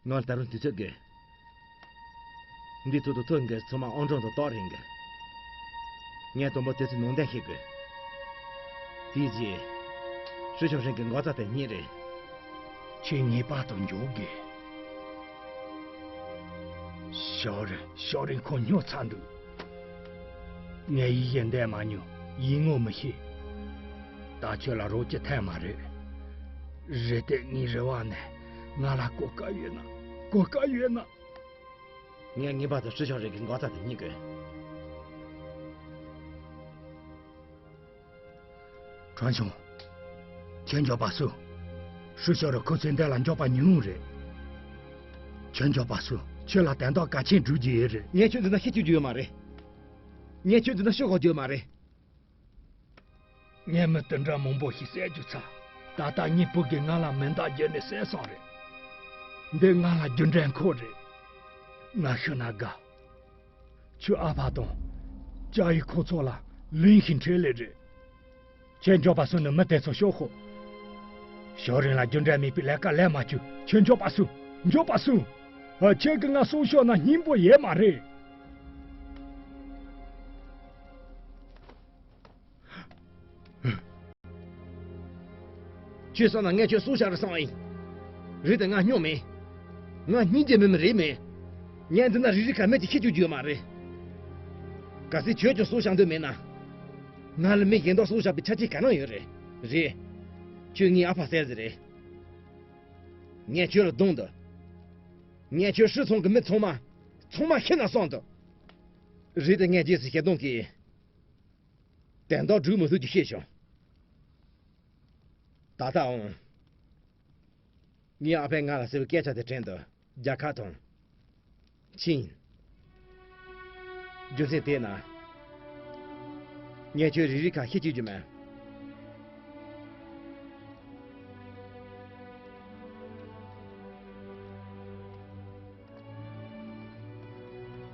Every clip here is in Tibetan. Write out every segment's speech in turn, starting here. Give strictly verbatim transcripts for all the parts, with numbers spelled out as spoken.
ང་ལ་ད་རུང་དུས་ཚོད་དགོས། འདིའི་ཐོག་ཏུ་ཐོན་དགོས། ཚང་མ་ཨང་གྲངས་དང་ཏོག་རེ་འགལ། ངས་དང་པོ་དེ་ཚོའི་ནང་དོན་ཤེས་དགོས། དེའི་རྗེས་ཧྲི་ཞང་ཧྲིན་གྱི་འགོག་རྩ་དེ་རྙེད་རེད། ཁྱེད་ངེས་པར་དུ་འཇོག་དགོས། ཞའོ་རིན། ཞའོ་རིན་ཁོང་སྨྱོ་ཚར་འདུག་ངས་ཡིད་བཞིན་བསྡད་མ་མྱོང་། ཡིད་ངོ་མི་ཤེས། ད་ཁྱོད་ལ་རོགས་བྱེད་ཐབས་མ་རེད། རེད་དེ་ངའི་རེ་བ་ནི་ང་ལ་གོ་སྐབས་ཡོད་ན། གོ་སྐབས་ཡོད་ན། ངས་ངེས་པར་དུ་ཧྲི་ཞང་ཧྲིན་གྱི་འགོག་རྩ་དེ་རྙེད་དགོས། ཁྲོན་ཆུང་། ཁྱེད་མགྱོགས་པ་སོང་། ཧྲི་ཞང་ཧྲིན་ཁོ་ཚོའི་འདི་ལ་འཇོག་པ་ཉུང་ངུ་རེད། ཁྱེད་མགྱོགས་པ་སོང་། ཁྱོད་ལ་དོན་དག་གལ་ཆེན་སྒྲུབ་རྒྱུ་ཡོད་རེད། ངས་ཁྱོད་འདི་ན་ཤི་བཅུག་རྒྱུ་ཡོད་མ་རེད། ངས་ཁྱོད་འདི་ན་ཤི་དགོས་རྒྱུ་ཡོད་མ་རེད། ངས་མི་དེ་འདྲ་མང་པོ་ཞིག་བསད་རྒྱུ་ཚར། ད་ལྟ་ངའི་བུ་གིས་ང་ལ་མེ་མདའ་བརྒྱབ་ནས་བསད་སོང་རེད། འདི་ང་ལ་རྒྱུ་འབྲས་འཁོར་རེད། ང་ཤི་ན་དགའ། ཁྱོད་ཨ་ཕ་དང་ཅཱ་ཡི་ཁོ་ཚོ་ལ་གླེན་ཞིང་འཕྲིན་ལས་རེད། ཁྱེད་མགྱོགས་པ་སོང་ནས་མི་དེ་ཚོ་ཤོག་ཤོག་ཞའོ་རིན་ལ་རྒྱུ་འབྲས་མེད་པའི་ལས་ཀ་ལས་མ་བཅུག་ཁྱེད་མགྱོགས་པ་སོང་། མགྱོགས་པ་སོང་། ཨ། ཁྱེད་ཀྱིས་ང་གསོ་ཤོག་ན་སྙིང་པོ་ཡོད་མ་རེད། ཁྱོད་བསམ་ན་ངས་ཁྱོད་གསོ་བྱ་རེད་བསམ་ཨེ། རེད་དེ་ང་སྨྱོ་མེད། ང་སྙིང་རྗེ་མེད་མི་རེད་མེད། ངས་འདི་ན་རི་རི་ཁ་མེད་ཀྱི་ཁྱེད་ཀྱི་རྒྱུ་མ་རེད། གལ་སྲིད་ཁྱོད་ཀྱང་གསོ་བྱ་འདོད་མེད་ན། ང་ལ་མི་གཞན་དག་གསོ་བྱ་བའི་ཆ་རྐྱེན་ག་རང་ཡོད་རེད། རེད། ཁྱོད་ངའི་ཨ་ཕ་ཟེར་ཟེར་རེད། ངས་ཁྱོད་ལ་རྡུང་འདུག་ངས་ཁྱོད་ཧྲི་ཚང་གི་མི་ཚང་མ། ཚང་མ་ཤི་ན་བསམ་འདུག་རེད་དེ་ངས་རྗེས་སུ་ཞེ་སྡང་གིས། དོན་དག་སྒྲུབ་མི་ཐུབ་རྒྱུ་ཤེས་བྱུང་། ད་ལྟའང་། ངའི་ཨ་ཕས་ང་ལ་ཟེར་བའི་སྐད་ཆ་དེ་དྲན་འདུག་རྒྱལ་ཁབ་དང་། ཕྱིན། རྒྱུ་མཚན་དེས་ན། ངས་ཁྱོད་རི་རི་ཁ་ཤི་བཅུག་རྒྱུ་མེད།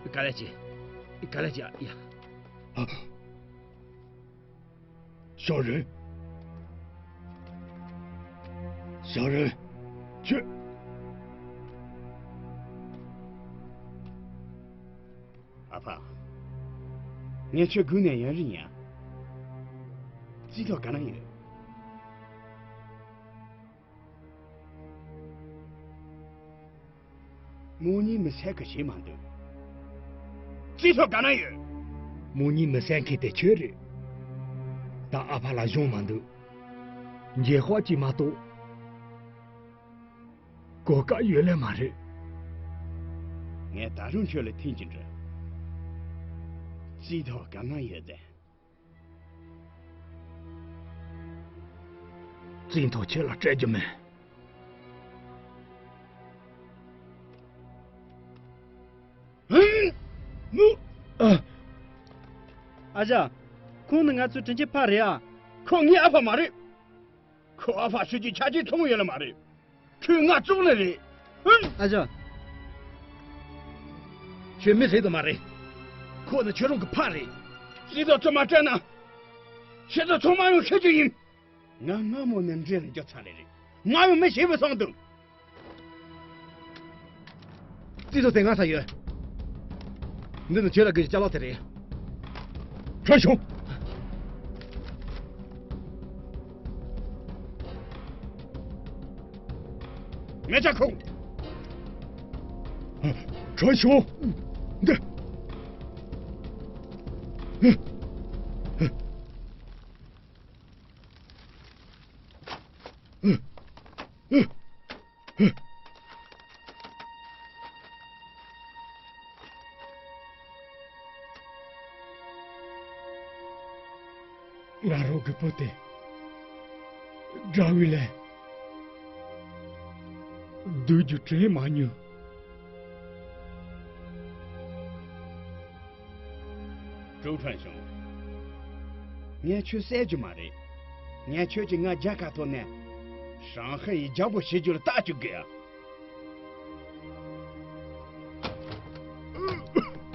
ག་ལེ་ཅི། ག་ལེ་ཅི་ཡ། ཞའོ་རིན། ཞའོ་རིན། ཁྱོད། ཨ་ཕ། ངས་ཁྱོད་སྒུག་ནས་ཡོད་རེད་ཡ། རྩིས་ཐོ་ག་ན་ཡོད། མོ་གཉིས་མི་སེར་གི་བྱེད་མ་འདུག་རྩིས་ཐོ་ག་ན་ཡོད། མོ་གཉིས་མི་སེར་མཁན་དེ་ཁྱོད་རེད། ད་ཨ་ཕ་ལ་གཞུང་མ་འདུག་འགྱེལ་ཧོག་ཅིག་མ་གཏོགས། གོ་སྐབས་ཡོད་ལེ་མ་རེད། ངས་ད་རུང་ཁྱོད་ལ་ཐེངས་གཅིག་འདྲི། རྩིས་ཐོ་ག་ན་ཡོད་དེ། རྩིས་ཐོ་ཁྱེད་ལ་སྤྲད་རྒྱུ་མེད། ཨ། ཨ་ཅག་ཁོང་ནི་ང་ཚོའི་དྲིན་ཆེན་ཕ་རེད་ཨ། ཁོ་ངའི་ཨ་ཕ་མ་རེད། ཁོ་ཨ་ཕ་ཤོད་རྒྱུའི་ཆ་རྐྱེན་ཐུན་མོང་ཡོད་ལེ་མ་རེད། ཁོས་ང་བཙོག་ལེ་རེད། ཨ་ཅག་ཁྱོད་མི་རེད་དམ་མ་རེད། ཁོ་ནི་ཁྱོད་རང་གི་ཕ་རེད། རྩིས་ཐོ་ཚང་མ་སྤྲད་ན། ཁྱེད་ཚོ་ཚང་མ་ཡང་ཤི་རྒྱུ་ཡིན། ང་སྔ་མོ་ནས་འདྲེ་ལ་འགྱུར་ཚར་ལེ་རེད། ང་ཡང་མི་ཤེས་པའི་སང་དུ། རྩིས་ཐོ་དེ་ང་ཚ་ཡོད། འདི་ནི་ཁྱོད་ལ་དགོས་ཀྱི་ཅ་ལག་དེ་རེད། ཁྲོན་ཆུང་། ངེད་ཅག་ཁོང་། ཁྲོན་ཆུང་། འདི། ང་རང་གི་བུ་དེ་དགྲ་བོའི་ལས་སྡུག་རྒྱུ་དྲན་མ་མྱོང་། ཀྲུའུ་ཁྲོན་ཆུང་། ངས་ཁྱོད་བསད་རྒྱུ་མ་རེད། ངས་ཁྱོད་ཀྱིས་ང་རྒྱལ་ཁ་ཐོབ་ནས་ཧྲང་ཧའེ་ཡི་རྒྱལ་པོ་བྱེད་རྒྱུ་ལ་རྟ་བཅུག་གི་ཡ།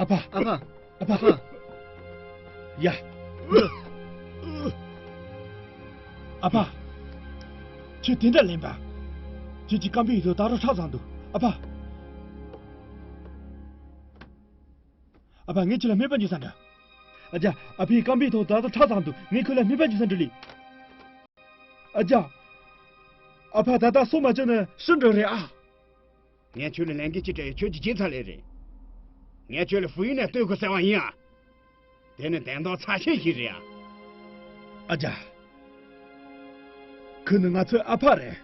ཨ་ཕ། ཨ་ཕ། ཨ་ཕ། ཨ་ཕ། ཡ། ཨ་ཕ། ཁྱོད་དེ་འདྲ་ལེན་པ། ཁྱེད་ཀྱི་རྐང་པའི་ཡུལ་དུ་ད་རུང་ཁྲག་ཚང་འདུག་ཨ་ཕ། ཨ་ཕ། ངས་ཁྱོད་ལ་སྨན་པ་འཇུ་ས་འདྲ། ཨ་ཅག་ཨ་ཕའི་རྐང་པའི་ཐོག་ད་ལྟ་ཁྲག་ཚང་འདུག་ངས་ཁོ་ལ་སྨན་པ་འཇུ་ས་འདྲ་ལི། ཨ་ཅག་ཨ་ཕ། ད་ལྟ་སོ་མ་བཅོས་ན་ཤི་འགྲོ་རེད་ཨ། ངས་ཁྱོད་ལ་ལས་འགན་ཅི་སྤྲད་ཡོད་ཁྱོད་ཀྱིས་བྱས་ཚར་ལེ་རེད། ངས་ཁྱོད་ལ་ཧྥུ་ཡུན་ནས་སྟོན་དགོས་ཟེར་བ་ཡིན་ཨ། དེ་ནི་དོན་དག་ཚ་ཤོས་ཤིག་རེད་ཨ། ཨ་ཅག་ཁོ་ནི་ང་ཚོའི་ཨ་ཕ་རེད།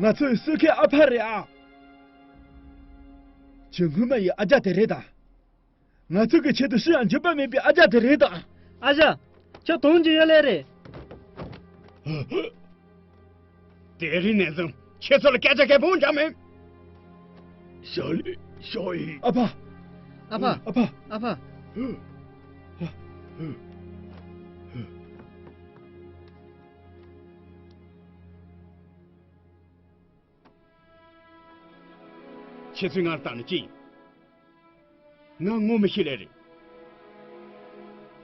ང་ཚོའི་གསོད་མཁན་ཨ་ཕ་རེད་ཨ། ཁྱོད་སྔོན་མ་ཡི་ཨ་ཅག་དེ་རེད་ད། ང་ཚོ་གི་ཆེད་དུ་ཤི་ཡང་འགྱོད་པ་མེད་པའི་ཨ་ཅག་དེ་རེད་ད། ཨ་ཅག་ཁྱོད་དོན་གྱི་ཡོད་ལེ་རེད། དེ་རིང་ནས་བཟུང་ཁྱེད་ཚོ་ལ་སྐད་ཆ་གང་ཡང་འདྲི་མེད། ཤོ་ལི། ཤོ་ཡི། ཨ་ཕ། ཨ་ཕ། ཨ་ཕ། ཨ་ཕ། ཁྱེད་ཚོས་ང་ལ་བལྟས་ནས་ཅི་ཡིན། ང་ངོ་མི་ཤེས་ལེ་རེད།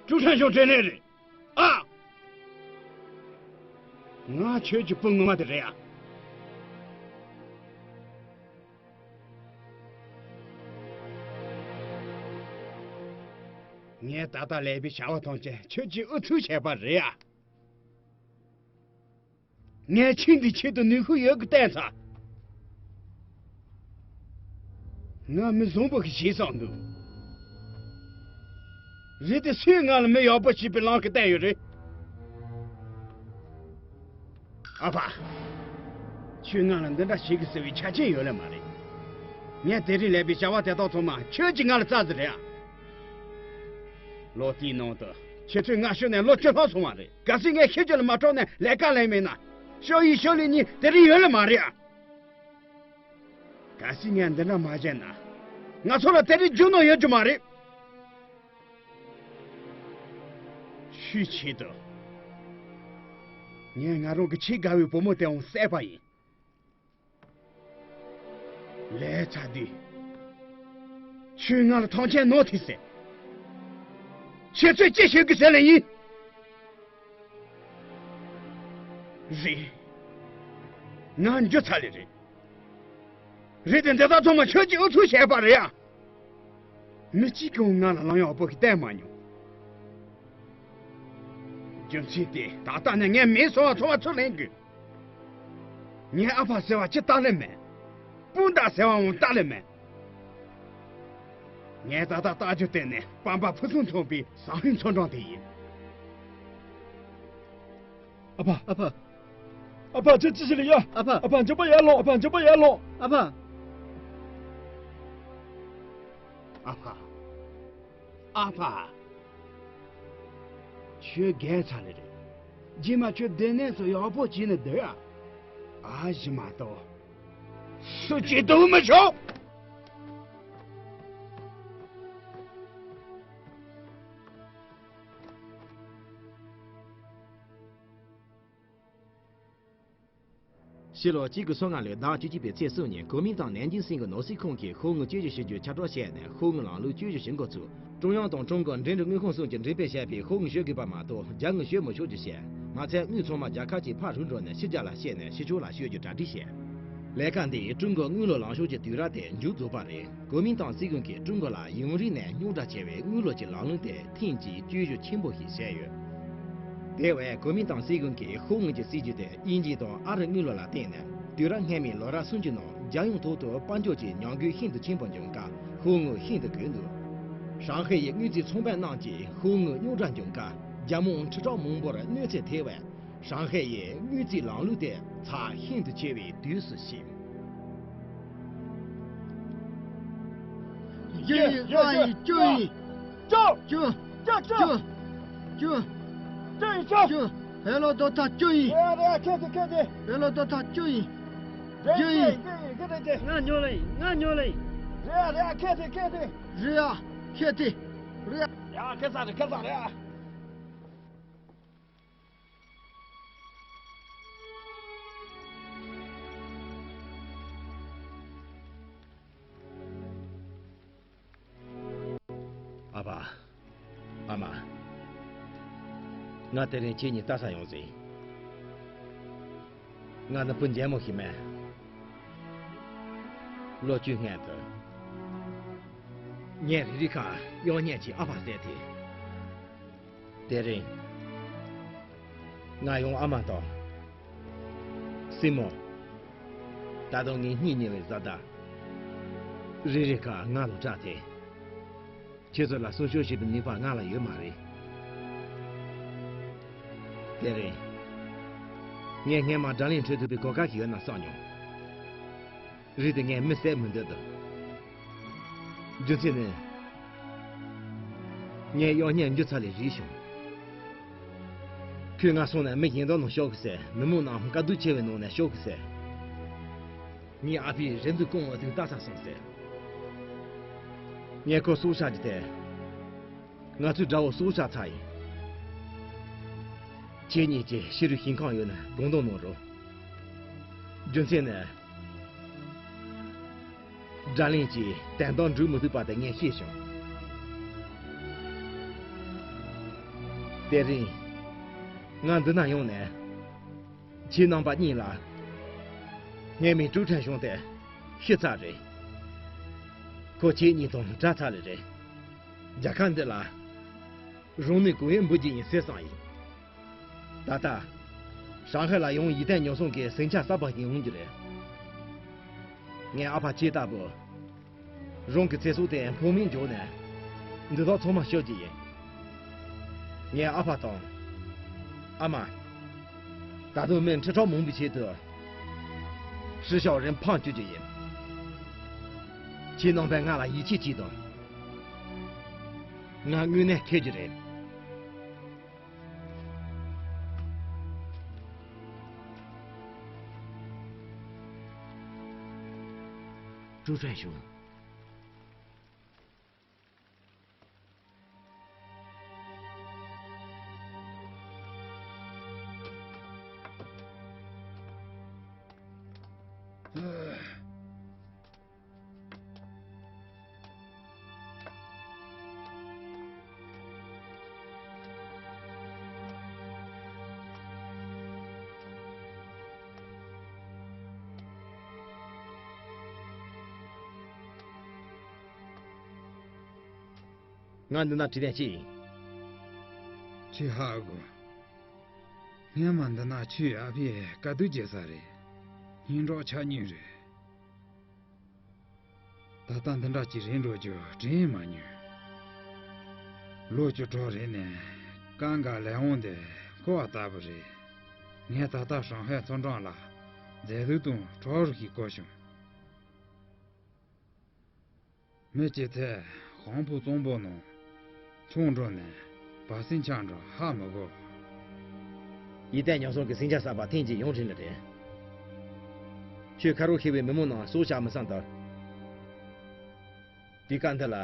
ཀྲུའུ་ཁྲན་ཞང་དྲན་ལེ་རེད་ཨ། ང་ཁྱོད་ཀྱི་བུ་ངོ་མ་དེ་རེད་ཨ། ངས་ད་ལྟ་ལས་པའི་བྱ་བ་ཐམས་ཅད་ཁྱོད་ཀྱིས་ཨུ་ཚུགས་བྱས་པ་རེད་ཨ། ངས་ཁྱེད་འདི་ཆེད་དུ་ནུས་ཤུགས་ཡོད་དགུ་བསྟན་ཚར། ང་མི་བཟང་པོ་ཞིག་བྱས་བསམ་འདུག་རེད་དེ་སུས་ང་ལ་མི་ཡག་པོ་བྱེད་པའི་ལམ་ཞིག་བསྟན་ཡོད་རེད། ཨ་ཕ། ཁྱོད་ང་ལ་འདི་འདྲ་བྱེད་དགོས་ཟེར་བའི་ཆ་རྐྱེན་ཡོད་ལེ་མ་རེད། ངས་དེ་རིང་ལས་པའི་བྱ་བ་དེ་དག་ཚང་མ་ཁྱོད་ཀྱིས་ང་ལ་བསྩལ་ཟིན་རེད་ཨ། ལོ་དེའི་ནང་དུ་ཁྱེད་ཚོས་ང་ཤོར་ནས་ལོ་བཅུ་ལྷག་སོང་བ་རེད། གལ་སྲིད་ངས་ཤི་རྒྱུ་ལ་མ་སྤྲོ་ནས་ལས་ཀ་ལེན་མེད་ན། ཤོ་ཡི་ཤོ་ལི་གཉིས་དེ་རིང་ཡོད་ལེ་མ་རེད་ཨ། གལ་སྲིད་ངས་འདི་འདྲ་མ་བྱས་ན། ང་ཚོ་ལ་དེ་རིང་རྒྱུ་ནོར་ཡོད་རྒྱུ་མ་རེད། ཆུའི་ཆེད་དུ། ངས་ང་རང་གི་ཆེས་དགའ་བའི་བུ་མོ་དེའང་བསད་པ་ཡིན། ལས་ཚར་དུས། ཁྱོས་ང་ལ་ཐང་ཆེན་ནོར་ཐེ་ཟེར། ཁྱེད་ཚོས་ཅི་ཤེས་ཀྱི་ཟེར་ལེ་ཡིན། རེད། ང་འགྱོད་ཚར་ལེ་རེད། རེད་དེ་འདི་དག་ཚང་མ་ཁྱོད་ཀྱིས་ཨུ་ཚུགས་བྱས་པ་རེད་ཡ། མི་གཅིག་ཀྱང་ང་ལ་ལམ་ཡག་པོ་ཞིག་བསྟན་མ་མྱོང་། རྒྱུ་མཚན་དེ་ད་ལྟ་ནས་ངའི་མིང་ཟེར་བ་ཚང་མ་ཚུར་ལེན་དགོས། ངའི་ཨ་ཕ་ཟེར་བ་ཅི་ལྟ་ལེ་མེད། སྤུན་ཟླ་ཟེར་བའང་ལྟ་ལེ་མེད། ངས་ད་ལྟ་ལྟ་རྒྱུ་དེ་ནི་པམ་པ་ཕུན་སུམ་ཚོགས་པའི་ཟང་ཧིང་ཚོ་འགྲམ་དེ་ཡིན། ཨ་ཕ། ཨ་ཕ། ཨ་ཕ་ཁྱེད་ཅི་ཞིག་ལ་ཡ། ཨ་ཕ། ཨ་ཕ་འགྱོད་པ་ཡར་ལོངས། ཨ་ཕ་འགྱོད་པ་ཡར་ལོངས། ཨ་ཕ། ཨ་ཕ། ཨ་ཕ། ཁྱོད་རྒས་ཚར་ལེ་རེད། རྗེས་མ་ཁྱོད་སྡོད་གནས་སུ་ཡག་པོ་བྱས་ནས་སྡོད་ཨ། ཨ་ཞེ་མ་གཏོགས། སུ་གཅིག་འདུག་མི་ཆོག་ཕྱི་ལོ་གཅིག་དགུ་སོ་ལྔ་ལོའི་ཟླ་བཅུ་གཅིག་པའི་ཚེས་གསུམ་ཉིན་གོ་མིན་ཏང་ནན་ཅིང་སིང་གི་ནོར་སྲིད་ཁང་གིས་ཤོག་ངོས་བཅོས་བསྒྱུར་ཞུ་རྒྱུའི་ཁྱབ་བསྒྲགས་བྱས་ནས་ཤོག་ངོས་ལམ་ལུགས་བཅོས་བསྒྱུར་ཞུ་འགོ་ཚུགས། ཀྲུང་དབྱང་དང་ཀྲུང་གོ་འབྲེལ་འདྲིས་དངུལ་ཁང་གསུམ་གྱིས་འགྲེམས་སྤེལ་བྱས་པའི་ཤོག་ངོས་བཤུ་དགོས་པ་མ་གཏོགས་རྒྱ་དངུལ་བཤུ་མི་ཆོག་རྒྱུ་བཤད། མ་ཚད་དངུལ་ཚང་མ་རྒྱལ་ཁབ་ཀྱི་ཕར་རུ་འགྲོ་ནས་ཕྱི་རྒྱལ་ལ་བཤད་ནས་ཕྱི་ཕྱོགས་ལ་བཤུ་རྒྱུ་གྲ་སྒྲིག་བྱས། ལས་ཀ་འདིས་ཀྲུང་གོའི་དངུལ་ལོར་ལངས་ཕྱོགས་ཀྱི་དུས་རབས་དེ་མཇུག་རྫོགས་པ་རེད། གོ་མིན་ཏང་སྲིད་གཞུང་གིས་ཀྲུང་གོ་ལ་ཡུན་རིང་ནས་རྙོག་དྲ་ཆེ་བའི་དངུལ་ལོར་གྱི་ལམ་ལུགས་དེ་ཐེངས་གཅིག་བཅོས་བསྒྱུར་ཆེན་པོ་ཞིག་བྱས་ཡོད། དེ་བས་གོ་མིན་ཏང་སྲིད་གཞུང་གིས་ཤོག་ངོས་ཀྱི་སྲིད་ཇུས་དེ་དབྱིན་ཇི་དང་ཨ་རིའི་དངུལ་ལོར་ལ་བརྟེན་ནས་དུས་རབས་སྔ་མའི་ལོ་རབས་སུམ་ཅུ་ནང་རྒྱལ་ཡོངས་ཐོག་ཏུ་དཔལ་འབྱོར་གྱི་ཉམས་རྒུད་ཤིན་ཏུ་ཆེན་པོ་འབྱུང་སྐབས་ཤོག་ངོས་ཤིན་ཏུ་དགོས་འདུག་ཧྲང་ཧའེ་ཡི་དངུལ་རྩིས་ཚོང་པ་རྣམས་ཀྱིས་ཤོག་ངོས་རྙོག་དྲ་འབྱུང་སྐབས་རྒྱལ་དམངས་ཁྲི་ཕྲག་མང་པོར་གནོད་འཚེ་ཐེབས་པས། ཧྲང་ཧའེ་ཡི་དངུལ་རྩིས་ལམ་ལུགས་དེ་ཚད་ཤིན་ཏུ་ཆེ་བའི་དུས་སུ་ཕྱིན། བཅུ་ཡིན། ལྔ་ཡིན། བཅུ་ཡིན། བཅུ། བཅུ། བཅུ། བཅུ། བཅུ། བཅུ་ཡིན། བཅུ། བཅུ། བེ་ལོ་དོ་ཐག་བཅུ་ཡིན། རེད་ཡ། རེད་ཡ། ཁེ་ཏེ། ཁེ་ཏེ། བེ་ལོ་དོ་ཐག་བཅུ་ཡིན། རེད། བཅུ་ཡིན། བཅུ་ཡིན། ཁེ་ཏེ། ང་ཉོ་ལེ་ཡིན། ང་ཉོ་ལེ་ཡིན། རེད་ཡ། རེད་ཡ། ཁེ་ཏེ། ཁེ་ཏེ། རེད་ཡ། ཁེ་ཏེ། རེད་ཡ། ཡ། ཁེ་ས་རེད། ཁེ་ས་རེད་ཡ། ཨ་ཕ། ཨ་མ། ང་དེ་རིང་ཁྱེད་གཉིས་ལྟ་ས་ཡོང་ཟིན། ང་ནི་བུ་མཇལ་མོ་ཞིག་མེད། ལོ་བཅུའི་སྔོན་དུ། ངས་རེ་རེ་ཁ་གཡོག་བརྙན་གྱི་ཨ་ཕ་བསད་དེ། དེ་རིང་། ང་ཡང་ཨ་མ་དང་། སྲིང་མོ། ད་དུང་ངའི་སྙིང་ཉེ་བའི་བཟའ་ཟླ། རེ་རེ་ཁ་ང་ལ་སྐྲག་སྟེ། ཁྱེད་ཚོ་ལ་སྲུང་སྐྱོབ་བྱེད་པའི་ནུས་པ་ང་ལ་ཡོད་མ་རེད། དེ་རིང་། ངས་སྔན་མ་དགྲ་ལན་འཕྲོད་ཐུབ་པའི་གོ་སྐབས་ཤིག་ཡོད་ན་བསམ་མྱོང་། རེད་དེ་ངས་མི་བསད་མི་འདོད་དོ། རྒྱུ་མཚན་ནི། ངས་གཡོག་བརྙན་འགྱུར་ཚར་ལས་རིང་བྱུང་། ཁོས་ང་སོང་ནས་མི་གཞན་དག་ནང་ཤོག་གི་ཟེར། མི་མང་ནང་དཀའ་སྡུག་ཆེ་བའི་ནང་ནས་ཤོག་གི་ཟེར། ངའི་ཨ་ཕས་རེ་འདུན་སྐོང་བ་དུས་ལྟ་ཚར་སོང་ཟེར། ངས་ཁོ་སྲོག་ཆགས་ཀྱི་དེ། ང་ཚོའི་དགྲ་བོ་སྲོག་ཆགས་ཚར་ཡིན། ཁྱེད་གཉིས་ཀྱི་ཤི་རུ་ཞིང་ཁམས་ཡོད་ན་དགོངས་དག་གནང་རོགས། རྒྱུ་མཚན་ནི། དགྲ་ལན་གྱིས་དོན་དག་འགྲུབ་མི་ཐུབ་པ་དེ་ངས་ཤེས་བྱུང་། དེ་རིང་། ང་འདི་ན་ཡོང་ནས། ཁྱེད་རྣམ་པ་གཉིས་ལ། ངའི་མིང་ཀྲུའུ་ཁྲན་ཞུང་དེ་ཤི་ཚར་རེད། ཁོ་ཁྱེད་གཉིས་དང་འདྲ་ཚར་ལེ་རེད། རྒྱལ་ཁབ་འདི་ལ་རང་ནུས་གང་ཡོད་འབུལ་རྒྱུ་ཡིན་ཟེར་བསམ་ཡིན། ད་ལྟ་ཧྲང་ཧའེ་ལ་ཡང་ཡིད་བརྟན་ཉོ་ཚོང་གི་ཟིང་ཆ་གསར་པ་ཞིག་ཡོང་རྒྱུ་རེད། ངའི་ཨ་ཕ་ཁྱེད་ལྟ་བུ། རང་གི་ཚེ་སྲོག་དེ་ཕངས་མེད་འཇོག་ནས། འདི་དག་ཚང་མ་སྐྱོབ་ཀྱི་ཡིན། ངའི་ཨ་ཕ་དང་། ཨ་མ། ད་དུང་མི་ཁྲི་ཕྲག་མང་པོའི་ཆེད་དུ། ཧྲི་ཞའོ་རེན་ཕམ་བཅུག་རྒྱུ་ཡིན། ཁྱེད་རྣམ་པས་ང་ལ་ཡིད་ཆེས་གྱིས་དང་། ང་དངོས་གནས་ཁེལ་རྒྱུ་རེད། ཀྲུའུ་ཧྲན་ཞུང་། ང་འདི་ན་དྲི་ལན་གཅིག་ཡིན། ཁྱོད་ཧ་གོ། སྔན་མ་འདི་ན་ཁྱོའི་ཨ་ཕས་དཀའ་སྡུག་བརྒྱབ་ས་རེད། སྙིང་གྲགས་ཆག་ཉེན་རེད། ད་ལྟ་འདི་འདྲ་ཅིག་རེད་འགྲོ་རྒྱུ་དྲན་མ་མྱོང་། ལོ་བཅུ་དྲུག་རིང་ནས་གང་ག་ལས་དབང་དེ་འཁོར་བ་ལྟ་བུ་རེད། ངས་ད་ལྟ་ཧྲང་ཧའེ་མཚོ་འགྲམ་ལ་མཛེས་སྡུག་དང་གྲོགས་རོགས་ཤིག་བསྐོར་བྱུང་། མི་སྐྱེ་ཚད་དཔང་པོ་གཙང་པོ་ནང་མཆོང་འགྲོ་ནས་བ་སྲིན་ཆགས་འགྲོ་ཧ་མི་གོ། ཡིད་བརྟན་ཉམས་སོང་གི་ཟིང་ཆ་གསར་པ་ཐེངས་གཅིག་ཡོང་དྲན་ལེ་རེད། ཁྱོད་ཁ་རོག་ཤེས་པའི་མི་མང་ནང་སྲོག་ཆགས་མི་བསམ་དང་། དུས་སྐབས་འདི་ལ།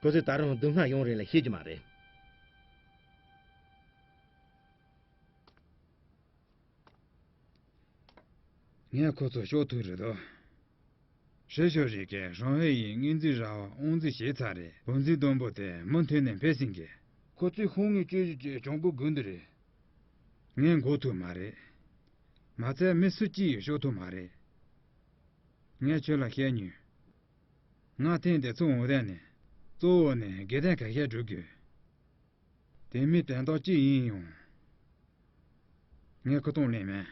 ཁོ་ཚོས་ད་རུང་སྡུག་བསྔལ་ཡོང་རན་ལ་ཤེས་རྒྱུ་མ་རེད། ངས་ཁོ་ཚོ་ཤོག་ཐུག་རེད་དོ། ཧྲི་ཞོ་རིགས་ཀྱིས་ཧྲང་ཧའེ་ཡི་དངུལ་རྩིས་ར་བ་དབང་འཛིན་བྱས་ཚར་རེད། བུ་འཛིན་དུམ་བུ་དེ་མུ་མཐུད་ནས་འཕེལ་ཟིན་གི། ཁོ་ཚོས་ཤོག་ངོས་བཅུ་བཞི་བཅུ་གྱོང་གུན་དགོས་འདི་རེད། ངས་འགོག་ཐུབ་མ་རེད། མ་ཚད་མི་སུ་གཅིག་ཡང་ཤོག་ཐུབ་མ་རེད། ངས་ཁྱོད་ལ་བཤད་མྱོང་། ང་ཐེངས་དེ་ཚོ་འོང་དེ་ནས་གཙོ་བོ་ནས་དགེ་ལྡན་ག་ཤས་སྒྲུབ་དགོས། དེ་མིན་དོན་དག་ཅི་ཡིན་ཡང་། ངས་ཁུ་སྟོང་ལེན་མེད།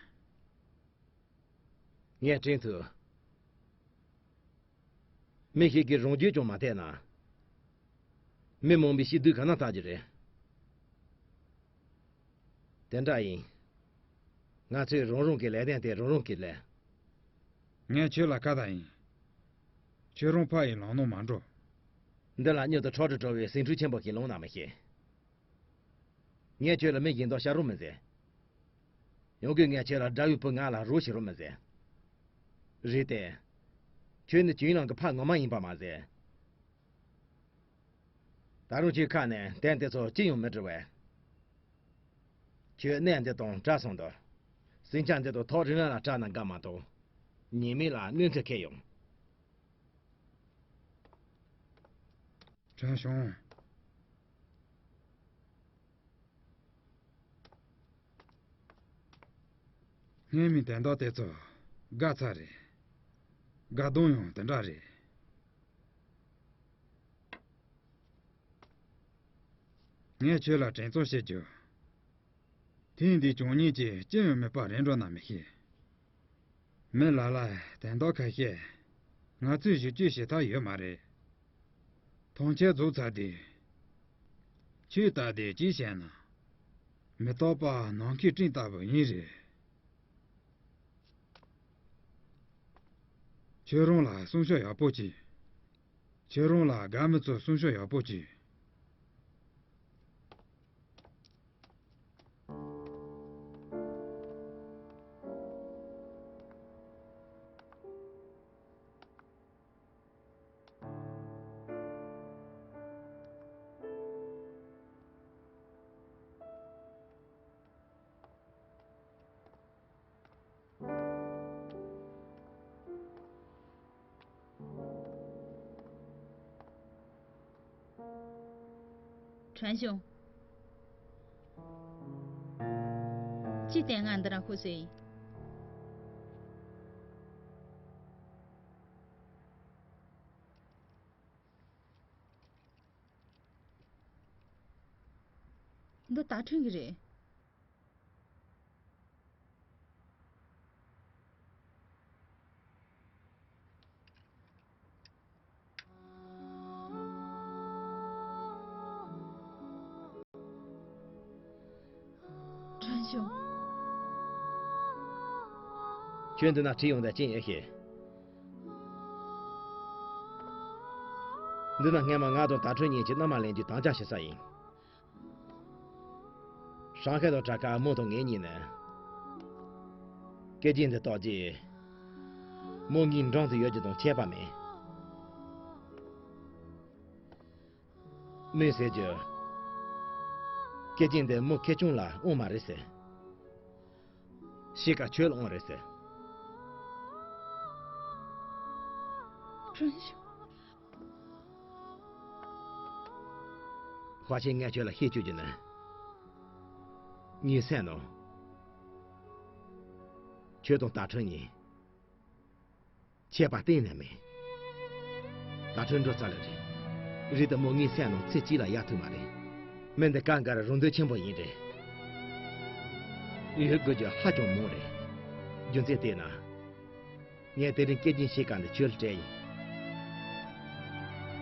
ངས་དྲན་ཐུབ། མི་ཞིག་གིས་རང་རྒྱུད་ཀྱང་མ་བལྟས་ན། མི་མང་པོའི་སྐྱིད་སྡུག་ག་ན་བལྟ་རྒྱུ་རེད། དེ་འདྲ་ཡིན། ང་ཚོས་རང་རང་གི་ལས་དོན་དེ་རང་རང་གིས་ལས། ངས་ཁྱོད་ལ་བཀའ་བཏང་ཡིན། ཁྱོད་རང་ཕ་ཡི་ལམ་ནང་མ་འགྲོ། འདི་ལ་མྱུར་དུ་ཁྲག་དྲི་བྲོ་བའི་ཟིང་འཁྲུག་ཆེན་པོ་ཞིག་ལངས་ན་མི་ཤེས། ངས་ཁྱོད་ལ་མི་གཞན་དག་བཤད་རོགས་མི་མཛད། ཡང་སྒོས་ངས་ཁྱོད་ལ་དགྲ་བོའི་བུ་ང་ལ་རོགས་བྱེད་རོགས་མི་མཛད། རེད་དེ། ཁྱོད་ནི་ཅུན་ལང་གི་ཕ་ངོ་མ་ཡིན་པ་མ་ཟད། ད་རུང་ཁྱོད་ཁ་ནས་དོན་དེ་ཚོ་ཅི་ཡང་མི་འདྲི་བས། ཁྱོད་གནས་འདི་དང་བྲལ་སོང་དུས། ཟིང་ཆ་འདི་དང་ཐག་རིང་རིང་ལ་བྲལ་ན་དགའ་མ་གཏོགས། ཉེས་མེད་ལ་གནོད་འཚེ་ཁེལ་ཡོང་། ཁྲེན་ཞུང་། སྔོན་མའི་དོན་དག་དེ་ཚོ་དགའ་ཚར་རེད། དགའ་གདངས་ཡང་དེ་འདྲ་རེད། ངས་ཁྱོད་ལ་དྲན་གསོ་བྱེད་རྒྱུ། དེང་འདིའི་བྱུང་རྙིང་ཅིག་ཅི་ཡང་མེད་པར་རེད་འགྲོ་ན་མི་ཤེས། མི་ལ་ལ་དོན་དག་ཁ་ཤས་ང་ཚོས་ཞིབ་དཔྱོད་བྱེད་ཐབས་ཡོད་མ་རེད། ཐང་ཆེན་རྫོགས་ཚར་དུས། ཆོས་ལྟ་དེ་ཅིའི་ཕྱིར་ན། མི་རྟག་པ་ནམ་མཁའི་སྤྲིན་ལྟ་བུ་ཡིན་རེད། ཁྱོད་རང་ལ་སེམས་ཤུགས་ཡག་པོ་གྱིས། ཁྱོད་རང་ལ་དགའ་མི་ཚོ་སེམས་ཤུགས་ཡག་པོ་གྱིས། ཁྲན་ཞུང་། ཅི་སྟེ་ང་འདི་རང་ཁུ་སོས་ཡིན། འདི་ད་ཁྲུན་གི་རེད། ཁྲན་ཞུང་། ཁྱོད་འདི་ན་ཁྲིད་ཡོང་དང་ཅི་ཡོད་ཤེས། འདི་ན་སྔས་མ་ང་དང་ད་ཁྲུན་གཉིས་ཀྱིས་མནའ་མ་ལེན་རྒྱུའི་དམ་བཅའ་བྱེད་ས་ཡིན། ཧྲང་ཧའེ་དང་དྲ་ཁ་མོ་དང་ངེད་གཉིས་ནི། སྐད་ཆ་འདི་བཏགས་རྗེས། མོ་ངའི་འགྲམ་དུ་ཡོད་རྒྱུ་དང་ཁྱད་པར་མེད། མོས་ཟེར་རྒྱུ། སྐད་ཆ་འདི་མོ་ཁེ་ཆུང་ལ་འོང་མ་རེད་ཟེར། ཤི་ཀ་ཁྱོད་ལ་འོང་རེད་ཟེར། ཁྲུན་ཞུང་། ཧྭ་ཆིན། ངས་ཁྱོད་ལ་བཤད་བཅུག་རྒྱུ་ནི། ངའི་སེམས་ནང་ཁྱོད་དང་ད་ཁྲུན་གཉིས་ཁྱད་པར་གཏན་ནས་མེད། ད་ཁྲུན་འགྲོ་ཚར་ལེ་རེད། རེད་དེ་མོ་ངའི་སེམས་ནང་ཚེ་གཅིག་ལ་ཡལ་ཐུབ་མ་རེད། མི་འདི་གང་དགར་རང་འདོད་ཆེན་པོ་ཡིན་རེད། ཡོད་དགོས་རྒྱུ་ཧ་ཅང་མང་རེད། རྒྱུ་མཚན་དེས་ན། ངས་དེ་རིང་སྐད་ཆ་བཤད་ག་འདི་ཁྱོད་ལ་སྤྲད་ཡིན།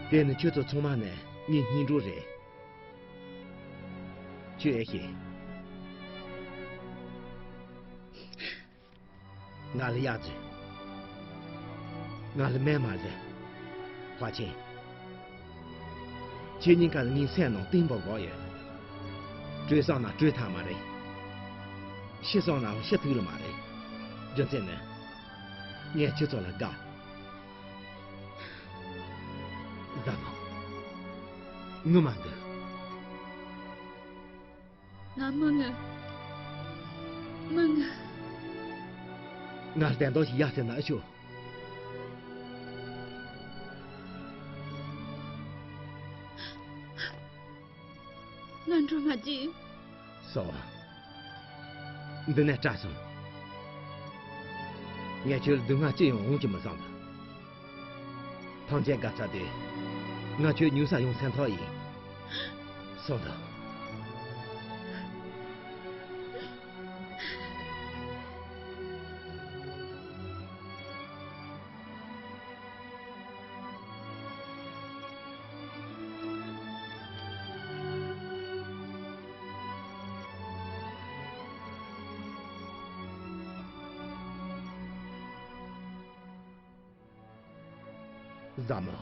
དེ་ནི་ཁྱོད་ཚོ་ཚང་མ་ནི་ངའི་སྙིང་གྲོགས་རེད། ཁྱོད་ཨེ་ཤེས། ང་ལ་གཡག་བཟོས། ང་ལ་མེ་མ་བཟོས། ཧྭ་ཆིན། ཁྱེད་གཉིས་ཀ་ལ་ངའི་སེམས་ནང་གཏིང་པོ་བོར་ཡོད། བྲོས་སོང་ན་བྲོས་ཐབས་མ་རེད། ཤི་སོང་ནའང་ཤི་ཐུབ་ལེ་མ་རེད། རྒྱུ་མཚན་ནི། ངས་ཁྱེད་ཚོ་ལ་དགའ། བཟའ་མོ། ངུ་མ་འདུག་ང་མི་ངུ། མི་ངུ། ང་ལ་དོན་དག་ཞིག་ཡོད་ཟེར་ན་ཨེ་ཆོག་ང་འགྲོ་མ་བཅུག་སོང་། འདི་ནས་སྐྲག་སོང་། ངས་ཁྱོད་ལ་སྡུག་བསྔལ་ཅི་ཡང་འོང་གི་མི་བསམ་པ། ཐམས་ཅད་དགའ་ཚར་དུས། ང་ཁྱོད་ཉུང་ས་ཡོང་སེམས་ཐག་ཡིན། སོང་དང་། བཟའ་མོ།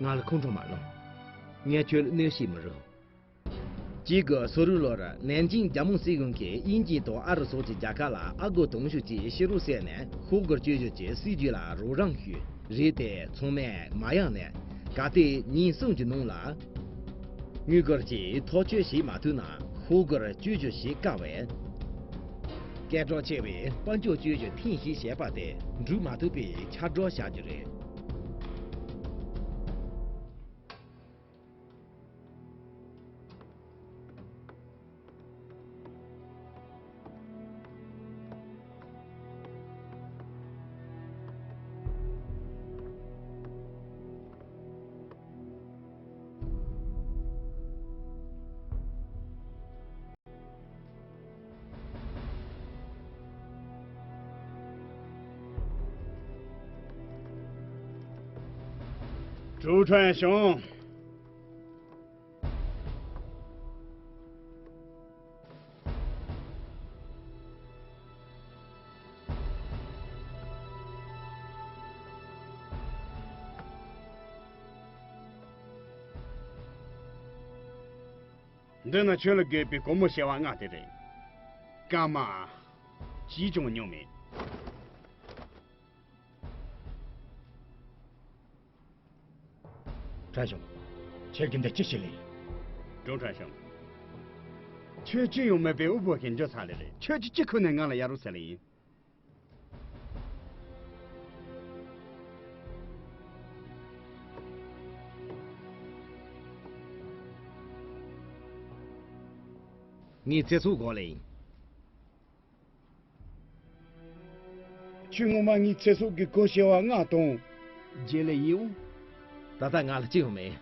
ང་ལ་ཁོང་ཁྲོ་མ་སློང་། ངས་ཁྱོད་ལ་གནོད་བྱེད་མི་རུང་། གཅིག་དགུ་སོ་དྲུག་ལོར་ནན་ཅིང་རྒྱལ་མོ་སྲིད་གཞུང་གིས་དབྱིན་ཇི་དང་ཨ་རི་སོགས་ཀྱི་རྒྱལ་ཁབ་ལ་ཨ་སྒོར་དུང་ཕྱུར་གཅིག་ཕྱི་རོགས་བསད་ནས་ཤོག་སྒོར་བཅུ་བཞི་གྱི་སྲིད་ཇུས་ལ་རོགས་རམ་ཞུས། རེད་དེ་ཚང་མས་མ་ཡེངས་ནས་གལ་ཏེ་ཉིན་གསུམ་གྱི་ནང་ལ་དངུལ་སྒོར་གཅིག་ཐག་གཅོད་བྱེད་མ་ཐུབ་ན་ཤོག་སྒོར་བཅུ་བཞི་ཞིག་བཀག་པས། སྐད་གྲགས་ཆེ་བའི་དཔལ་འབྱོར་བཅོས་བསྒྱུར་ཐེངས་ཤིག་བྱས་པ་དེ་འགྲུབ་མ་ཐུབ་པའི་ཁྱབ་བསྒྲགས་བྱ་རྒྱུ་རེད། ཀྲུའུ་ཁྲན་ཞུང་། འདི་ནི་ཁྱོད་ལ་དགོས་པའི་སྒོར་མོ་བྱེ་བ་ལྔ་དེ་རེད། སྐར་མ་གཅིག་ཀྱང་ཉུང་མེད། ཁྲན་ཞུང་། ཁྱེད་ཀྱིས་འདི་ཅི་བྱེད་ལེ་ཡིན། ཀྲུའུ་ཁྲན་ཞུང་། ཁྱོད་ཅི་ཡང་མེད་པའི་དབུལ་པོ་ཞིག་འགྱུར་ཚར་ལེ་རེད། ཁྱོད་ཀྱིས་ཅི་ཁུར་ནས་ང་ལ་གཡར་རོགས་ཟེར་ལེ་ཡིན། ངའི་ཚེ་སྲོག་དགོས་ལེ་ཡིན། ཁྱོད་སྔོན་མ་ངའི་ཚེ་སྲོག་གི་སྒོར་བྱེ་བ་ལྔ་བཏང་། བརྗེད་ལེ་ཡིན་འོང་། ད་ལྟ་ང་ལ་ཅི་ཡང་མེད།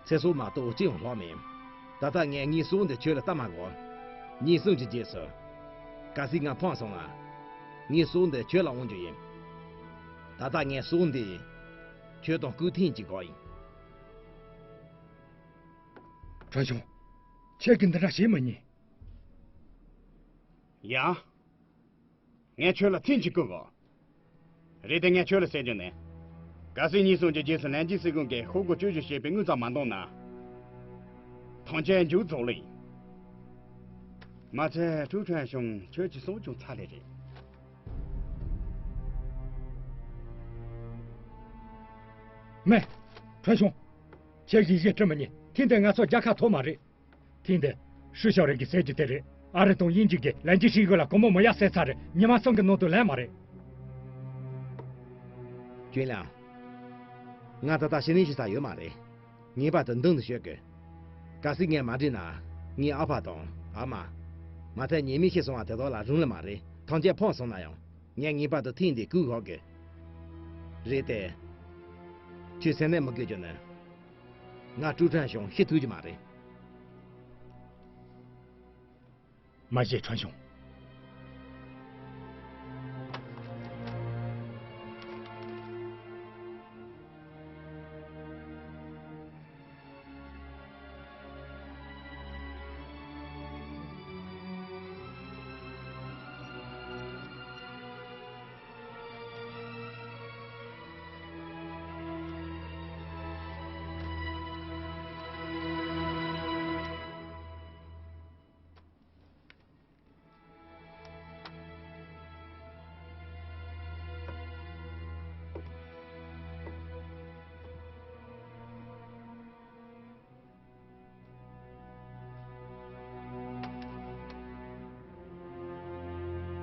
ཚེ་སྲོག་མ་གཏོགས་ཅི་ཡང་ལྷག་མེད། ད་ལྟ་ངས་ངའི་སྲོག་འདི་ཁྱོད་ལ་གཏད་མ་དགོས། ཉིན་གསུམ་གྱི་རྗེས་སུ། གལ་སྲིད་ང་ཕོངས་སོང་ན། ངའི་སྲོག་འདི་ཁྱོད་ལ་དབང་རྒྱུ་ཡིན། ད་ལྟ་ངའི་སྲོག་འདི་ཁྱོད་དང་སྐུའི་ཐེངས་གཅིག་དགོས་ཡིན། ཁྲན་ཞུང་། ཁྱེད་ཀྱིས་འདི་འདྲ་བྱེད་མི་ཉན། ཡ། ངས་ཁྱོད་ལ་ཐེངས་གཅིག་བསྐུར་གོ། རེད་དེ་ངས་ཁྱོད་ལ་ཟེར་རྒྱུ་ནི། གལ་སྲིད་ཉིན་གསུམ་གྱི་རྗེས་སུ་ལན་ཅི་སི་ཀུང་གིས་ཤོག་གུ་བཅུ་བཞི་བྱས་པའི་དངུལ་རྩིས་མ་འདང་ན། ཐམས་ཅད་མཇུག་རྫོགས་ལེ་ཡིན། མ་ཚད་ཀྲུའུ་ཁྲན་ཞུང་ཁྱོད་ཀྱི་སྲོག་ཀྱང་ཚར་ལེ་རེད། མེད། ཁྲན་ཞུང་། ཁྱེད་ཀྱིས་གཞི་སྤྲད་མི་ཉན། ཐེངས་འདི་ང་ཚོ་རྒྱལ་ཁ་ཐོབ་མ་རེད། ཐེངས་འདི་ཧྲུའུ་ཞའོ་རིན་གྱིས་ཟེར་རྒྱུ་དེ་རེད། ཨ་རི་དང་དབྱིན་ཇི་གིས་ལན་ཅི་སི་ཀུང་ལ་སྒོར་མོ་མི་གཡར་ཟེར་ཚར་རེད། ཉི་མ་གསུམ་གྱི་ནང་དུ་ལན་མ་རེད། ཅུན་ལིང་། ང་ད་ལྟ་ཕྱི་ནང་ཞུ་ས་ཡོད་མ་རེད། ངེས་པར་དུ་མདུན་དུ་བསྐྱོད་དགོས། གལ་སྲིད་ངས་མ་འགྲིག་ན། ངའི་ཨ་ཕ་དང་ཨ་མ། མ་མཐའི་ཉེས་མེད་ཤི་སོང་བ་དེ་དག་ལ་རུང་ལེ་མ་རེད། ཐམས་ཅད་ཕོངས་སོང་ན་ཡང་། ངས་ངེས་པར་དུ་ཐེངས་འདི་བསྐུར་ཧོག་གི། རེད་དེ། ཁྱོད་སེམས་ནད་མི་དགོས་རྒྱུ་ནི། ང་ཀྲུའུ་ཁྲན་ཞུང་ཤི་ཐུབ་ཀྱི་མ་རེད། མ་བྱེད་ཁྲན་ཞུང་།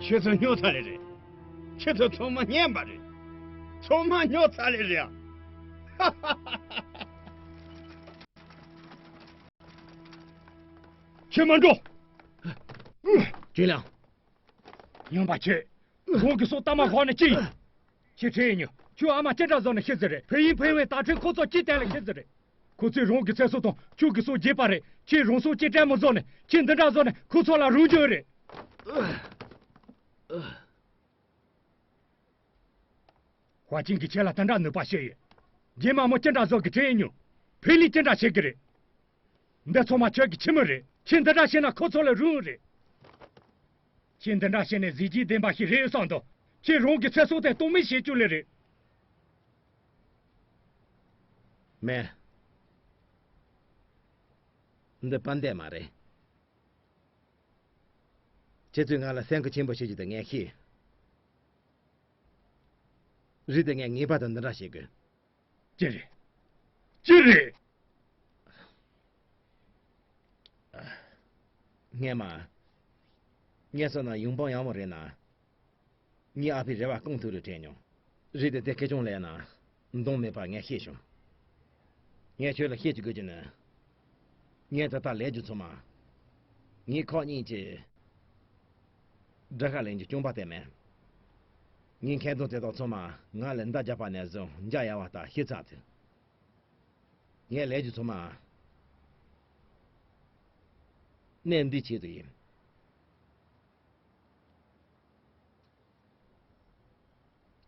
ཁྱེད་ཚོ་སྨྱོ་ཚར་ལེ་རེད། ཁྱེད་ཚོ་ཚང་མ་ཉན་པ་རེད། ཚང་མ་སྨྱོ་ཚར་ལེ་རེད། ཁྱེད་མ་འགྲོ། ཅུན་ལིང་། ཉམས་པ་ཆེ། རང་གི་སྲོག་གཏའ་མ་བཞག་ནས་ཅི་ཡིན། ཁྱེད་ཁྲེལ་ཉོ། ཁྱོད་ཨ་མ་ཅི་འདྲ་བཟོ་ནས་ཤི་ཟེར་རེད། ཕུ་ཡིན་ཕུ་ཡིན་ད་ཁྲིམས་ཁོ་ཚོ་ཅི་བསྟན་ལ་ཤི་ཟེར་རེད། ཁོ་ཚོས་རང་གི་ཚེ་སྲོག་དང་ཁྱོད་ཀྱི་སྲོག་བརྗེས་པ་རེད། ཁྱེད་རང་སྲོག་ཅི་སྤྲད་མི་བཟོ་ནས་ཁྱེད་འདི་འདྲ་བཟོ་ནས་ཁོ་ཚོ་ལ་རང་འཇོན་རེད། ཧྭ་ཅིན་གྱིས་ཁྱེད་ལ་དེ་འདྲ་ནུས་པ་བཤད་ཡོད། རྗེས་མ་མོ་ཅི་འདྲ་བཟོ་གི་ཁྲེལ་ཉོ། ཕུ་ལི་ཅི་འདྲ་བྱེད་གི་རེད། འདི་ཚང་མ་ཁྱོད་ཀྱི་ཁྱིམ་མི་རེད། ཁྱེད་འདི་འདྲ་བྱས་ན་ཁོ་ཚོ་ལ་རུང་རེད། ཁྱེད་འདི་འདྲ་བྱས་ནས་གཟི་བརྗིད་ལྡན་པ་ཞིག་རེད་བསམ་དང་། ཁྱེད་རང་གི་ཚེ་སྲོག་དེ་གཏོང་མེད་བྱེད་རྒྱུ་ལས་རེད། མེད། འདི་དཔེ་འདོད་མ་རེད། ཁྱེད་ཚོས་ང་ལ་སེམས་ཁུར་ཆེན་པོ་བྱེད་རྒྱུ་དེ་ངས་ཤེས། རེད་དེ་ངས་ངེས་པར་དུ་འདི་འདྲ་བྱེད་དགོས། ཅི་རེད། ཅི་རེད། སྔས་མ། ངས་བསམ་ན་ཡོང་འབངས་ཡག་མོ་རེད་ན། ངའི་ཨ་ཕའི་རེ་བ་སྐོང་ཐུབ་རེད་དྲན་མྱོང་། རེད་དེ་དེ་ཁེ་ཆུང་ལས་ན། འདང་མེད་པ་ངས་ཤེས་བྱུང་། ངས་ཁྱོད་ལ་བཤད་ཅིག་དགོས་ཀྱི་ནི། ངས་ད་ལྟ་ལས་རྒྱུ་ཚང་མ། ངའི་ཁོག་གཉིས་ཀྱི། དགྲ་ཤ་ལེན་རྒྱུ་རྐྱང་པ་དེ་མིན། ངའི་མཁས་མདོག་དེ་དག་ཚང་མ་ང་ལ་མདའ་རྒྱག་པ་ནས་བཟུང་འཇའ་ཡལ་བ་ལྟར་ཤི་ཚར་ཚུལ། ངའི་ལས་རྒྱུ་ཚང་མ། གནས་འདིའི་ཆེད་དུ་ཡིན།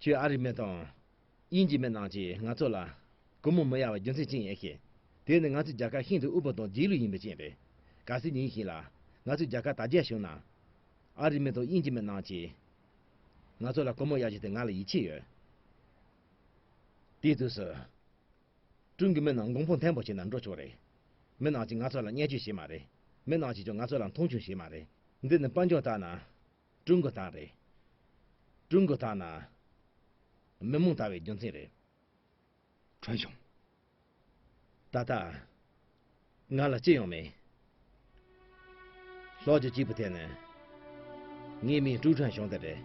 ཁྱོད་ཨ་རི་མི་དང་། དབྱིན་ཇི་མི་རྣམས་ཀྱིས་ང་ཚོ་ལ། སྒོར་མོ་མི་གཡར་བའི་རྒྱུ་མཚན་ཅི་ཡིན་ཤེས། དེ་ནི་ང་ཚོའི་རྒྱལ་ཁབ་ཤིན་ཏུ་དབུལ་པོ་དང་རྗེས་ལུས་ཡིན་པའི་རྐྱེན་རེད། གལ་སྲིད་ཉིན་ཞིག་ལ་ང་ཚོའི་རྒྱལ་ཁབ་དར་རྒྱས་བྱུང་ན། ཨ་རི་མི་དང་དབྱིན་ཇི་མི་རྣམས་ཀྱིས་ང་ཚོ་ལ་སྒོར་མོ་གཡར་རྒྱུ་དེ་ང་ལ་ཡིད་ཆེས་ཡོད། དེའི་དུས་སུ། ཀྲུང་གི་མི་རྣམས་མགོ་འཕང་མཐོན་པོ་ཞིག་ན་འགྲོ་ཆོག་རེད། མི་རྣམས་ཀྱིས་ང་ཚོ་ལ་བརྙས་བཅོས་བྱེད་མ་རེད། མི་རྣམས་ཀྱིས་ཀྱང་ང་ཚོ་ལ་མཐོང་ཆུང་བྱེད་མ་རེད། འདི་ནི་དཔལ་འབྱོར་ལྟར་ན། ཀྲུང་གོ་ལྟར་རེད། ཀྲུང་གོ་ལྟར་ན། མི་མང་ལྟ་བའི་རྒྱུ་མཚན་རེད། ཁྲན་ཞང་། ད་ལྟ། ང་ལ་ཅི་ཡང་མེད། ལྷག་རྒྱུ་གཅིག་པུ་དེ་ནི། ངའི་མིང་ཀྲུའུ་ཁྲན་ཞང་དེ་རེད།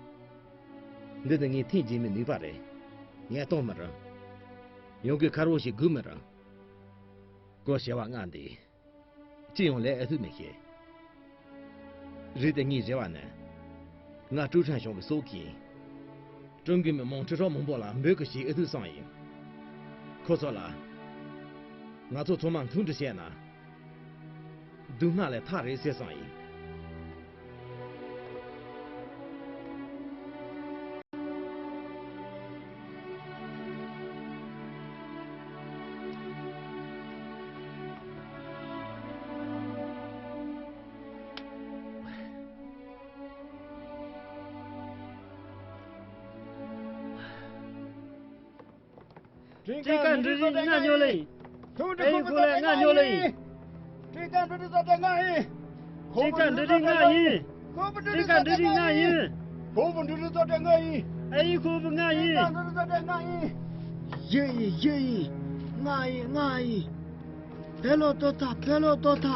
འདི་ནི་ངའི་ཐེངས་རྗེས་མའི་ནུས་པ་རེད། ངས་གཏོང་མི་རུང་། ཡང་སྒོས་ཁེར་བོ་ཞིག་སྒུག་མི་རུང་། སྒོར་བྱེ་བ་ལྔ་འདི། ཅི་ཡང་ལས་ཨེ་ཐུབ་མི་ཤེས། རེད་དེ་ངའི་རེ་བ་ནི། ང་ཀྲུའུ་ཁྲན་ཞང་གི་སྲོག་ཁྱེར་ཡིན། ཀྲུང་གོའི་མི་མང་ཁྲི་ཕྲག་མང་པོ་ལ་འབོད་སྐུལ་ཞིག་ཨེ་ཐུབ་བསམ་ཡིན། ཁོ་ཚོ་ལ། ང་ཚོ་ཚང་མ་མཐུན་སྒྲིལ་བྱས་ན། སྡུག་བསྔལ་ལས་ཐར་རེད་ཟེར་བསམ་ཡིན། སྤྲིན་དཀར་འབྲུ་རིགས་ལྔ་ཉོ་ལེ་ཡིན། ཨེ་ཡི་ཁོ་ལ་ལྔ་ཉོ་ལེ་ཡིན། སྤྲིན་དཀར་འབྲུ་རིགས་ལྔ་ཡིན། སྤྲིན་དཀར་འབྲུ་རིགས་ལྔ་ཡིན། ཁོ་བོ་འབྲུ་རིགས་ལྔ་ཡིན། ཁོ་བོ་འབྲུ་རིགས་ལྔ་ཡིན། ཨེ་ཡི་ཁོ་བོ་ལྔ་ཡིན། སྤྲིན་དཀར་འབྲུ་རིགས་ལྔ་ཡིན། བཞི་ཡིན། བཞི་ཡིན། ལྔ་ཡིན། ལྔ་ཡིན། བེ་ལོ་ཏོ་ཐ། བེ་ལོ་ཏོ་ཐ།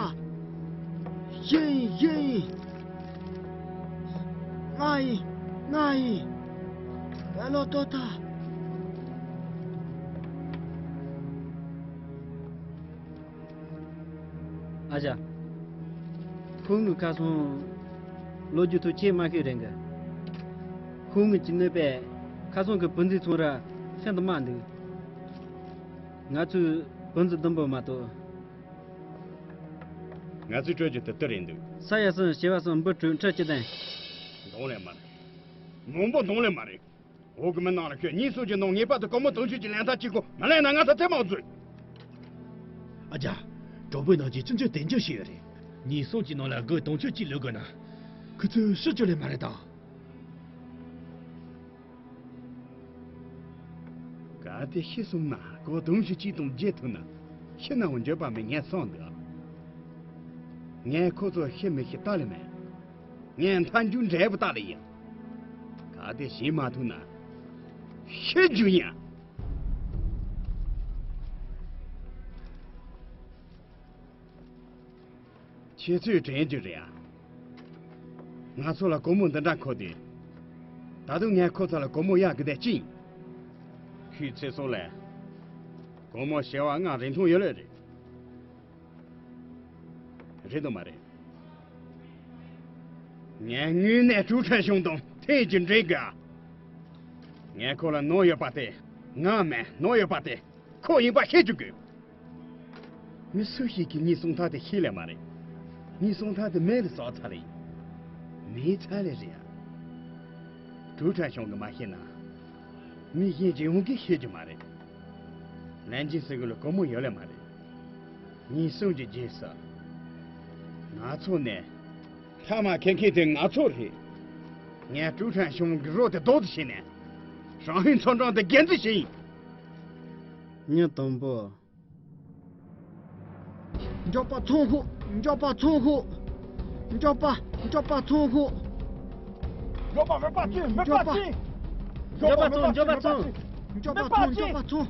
བཞི་ཡིན། བཞི་ཡིན། ལྔ་ཡིན། ལྔ་ཡིན། བེ་ལོ་ཏོ་ཐ། ཨ་ཅག། ཁོང་གི་ཁ་སང་ལོ་རྒྱུས་ཐོག་ཁྱེད་མ་ཤེས་རེད་གི། ཁོང་གི་ཅི་ནུས་པས་ཁ་སང་གི་བུ་འཛིན་ཚོང་ར་ཤིན་ཏུ་དམའ་འདུག། ང་ཚོས་བུ་འཛིན་བདུན་པོ་མ་གཏོགས། ང་ཚོས་སྤྲོད་རྒྱུ་དེ་ལྟར་རེད་འདུག། ས་ཡ་གསུམ་བྱེ་བ་གསུམ་འབུ་དྲུག་ཁྲི་བཅུ་བདུན། གདོང་ལེན་མ་རེད། མང་པོ་གདོང་ལེན་མ་རེད། འོག་གི་མི་ནང་ལ་ཁྱོད་གཉིས་གསུམ་གྱི་ནང་ངེས་པར་དུ་སྒོར་མོ་དུང་ཕྱུར་གྱི་ལན་ཐག་གཅིག་པོ་མ་ལེན་ན་ང་ཚོ་ཚེ་མང་རྫོགས། ཨ་ཅག། གྲོགས་པོའི་ནང་གི་སྤྱི་འཇོག་དེ་འཇོག་ཞིག་ཡོད་རེད། གཉིས་གསུམ་གྱི་ནང་ལ་སྒོར་དུང་ཕྱུར་གཅིག་ལོས་དགོས་ན། ཁོ་ཚོས་ཕྱིར་བཅོ་ལེན་མ་རེད་དམ། གལ་ཏེ་ཤི་སོང་ན་སྒོར་དུང་ཕྱུར་གཅིག་དང་བརྗེ་ཐུབ་ན་ཤི་ནའང་འགྱོད་པ་མེད་ངས་གསུངས་འདུག། ངས་ཁོ་ཚོ་ཤི་མི་ཤི་ལྟ་ལེ་མེད། ངས་མཐའ་མཇུག་འབྲས་བུ་ལྟ་ལེ་ཡིན། གལ་ཏེ་ཤི་མ་ཐུབ་ན་ཤི་རྒྱུ་ཡིན། ཁྱེད་ཚོས་དྲན་རྒྱུ་རེད་ཨ། ང་ཚོ་ལ་སྒོར་མོ་འདི་འདྲ་མཁོ་དུས། ད་དུང་ངས་ཁོ་ཚོ་ལ་སྒོར་མོ་གཡར་དགོས་དེ་ཅི་ཡིན། ཁོའི་ཚེ་སྲོག་ལ་སྒོར་མོ་བྱེ་བ་ལྔ་རིན་ཐང་ཡོད་ལེ་རེད། རེད་དམ་མ་རེད། ངས་དངོས་གནས་ཀྲུའུ་ཁྲན་ཞང་དང་ཐེངས་གཅིག་འབྲེལ་དགོས་ཨ། ངས་ཁོ་ལ་ནོར་ཡོད་པ་དེ་ང་མིན། ནོར་ཡོད་པ་དེ་ཁོ་ཡིན་པ་ཤེས་རྒྱུ་དགོས། མི་སུ་ཞིག་གིས་ངའི་སྲོག་ཐག་དེ་ཤེས་ལེ་མ་རེད། ངའི་སྲོག་ཐག་དེ་མེ་ལ་ཟག་ཚར་ལེ་ཡིན། མེ་ཚར་ལེ་རེད་ཨ། ཀྲུའུ་ཁྲན་ཞང་གིས་མ་ཤེས་ན། མི་གཞན་གྱིས་ཡོང་གིས་ཤེས་རྒྱུ་མ་རེད། ལན་ཅིན་ཟེར་གི་ལ་སྒོར་མོ་ཡོད་ལེ་མ་རེད། གཉིས་གསུམ་གྱི་རྗེས་སུ། ང་ཚོ་ནས། མཐའ་མ་ཁེ་མཁན་དེ་ང་ཚོ་རེད། ངས་ཀྲུའུ་ཁྲན་ཞང་གི་རོ་དེ་རྡོག་ཏུ་བྱས་ནས། ཧྲང་ཧའེ་ཚོང་ཁང་དེ་སྒེར་འཛུགས་བྱས་ཡིན། ཉིན་དང་པོ། མགྱོགས་པ་ཚོང་ཤོག། མགྱོགས་པ་ཚོང་ཤོག། མགྱོགས་པ། མགྱོགས་པ་ཚོང་ཤོག། མགྱོགས་པ་མེད་པ་ཚོང་། མེད་པ་ཚོང་། མགྱོགས་པ་ཚོང་། མགྱོགས་པ་ཚོང་། མགྱོགས་པ་ཚོང་། མགྱོགས་པ་ཚོང་།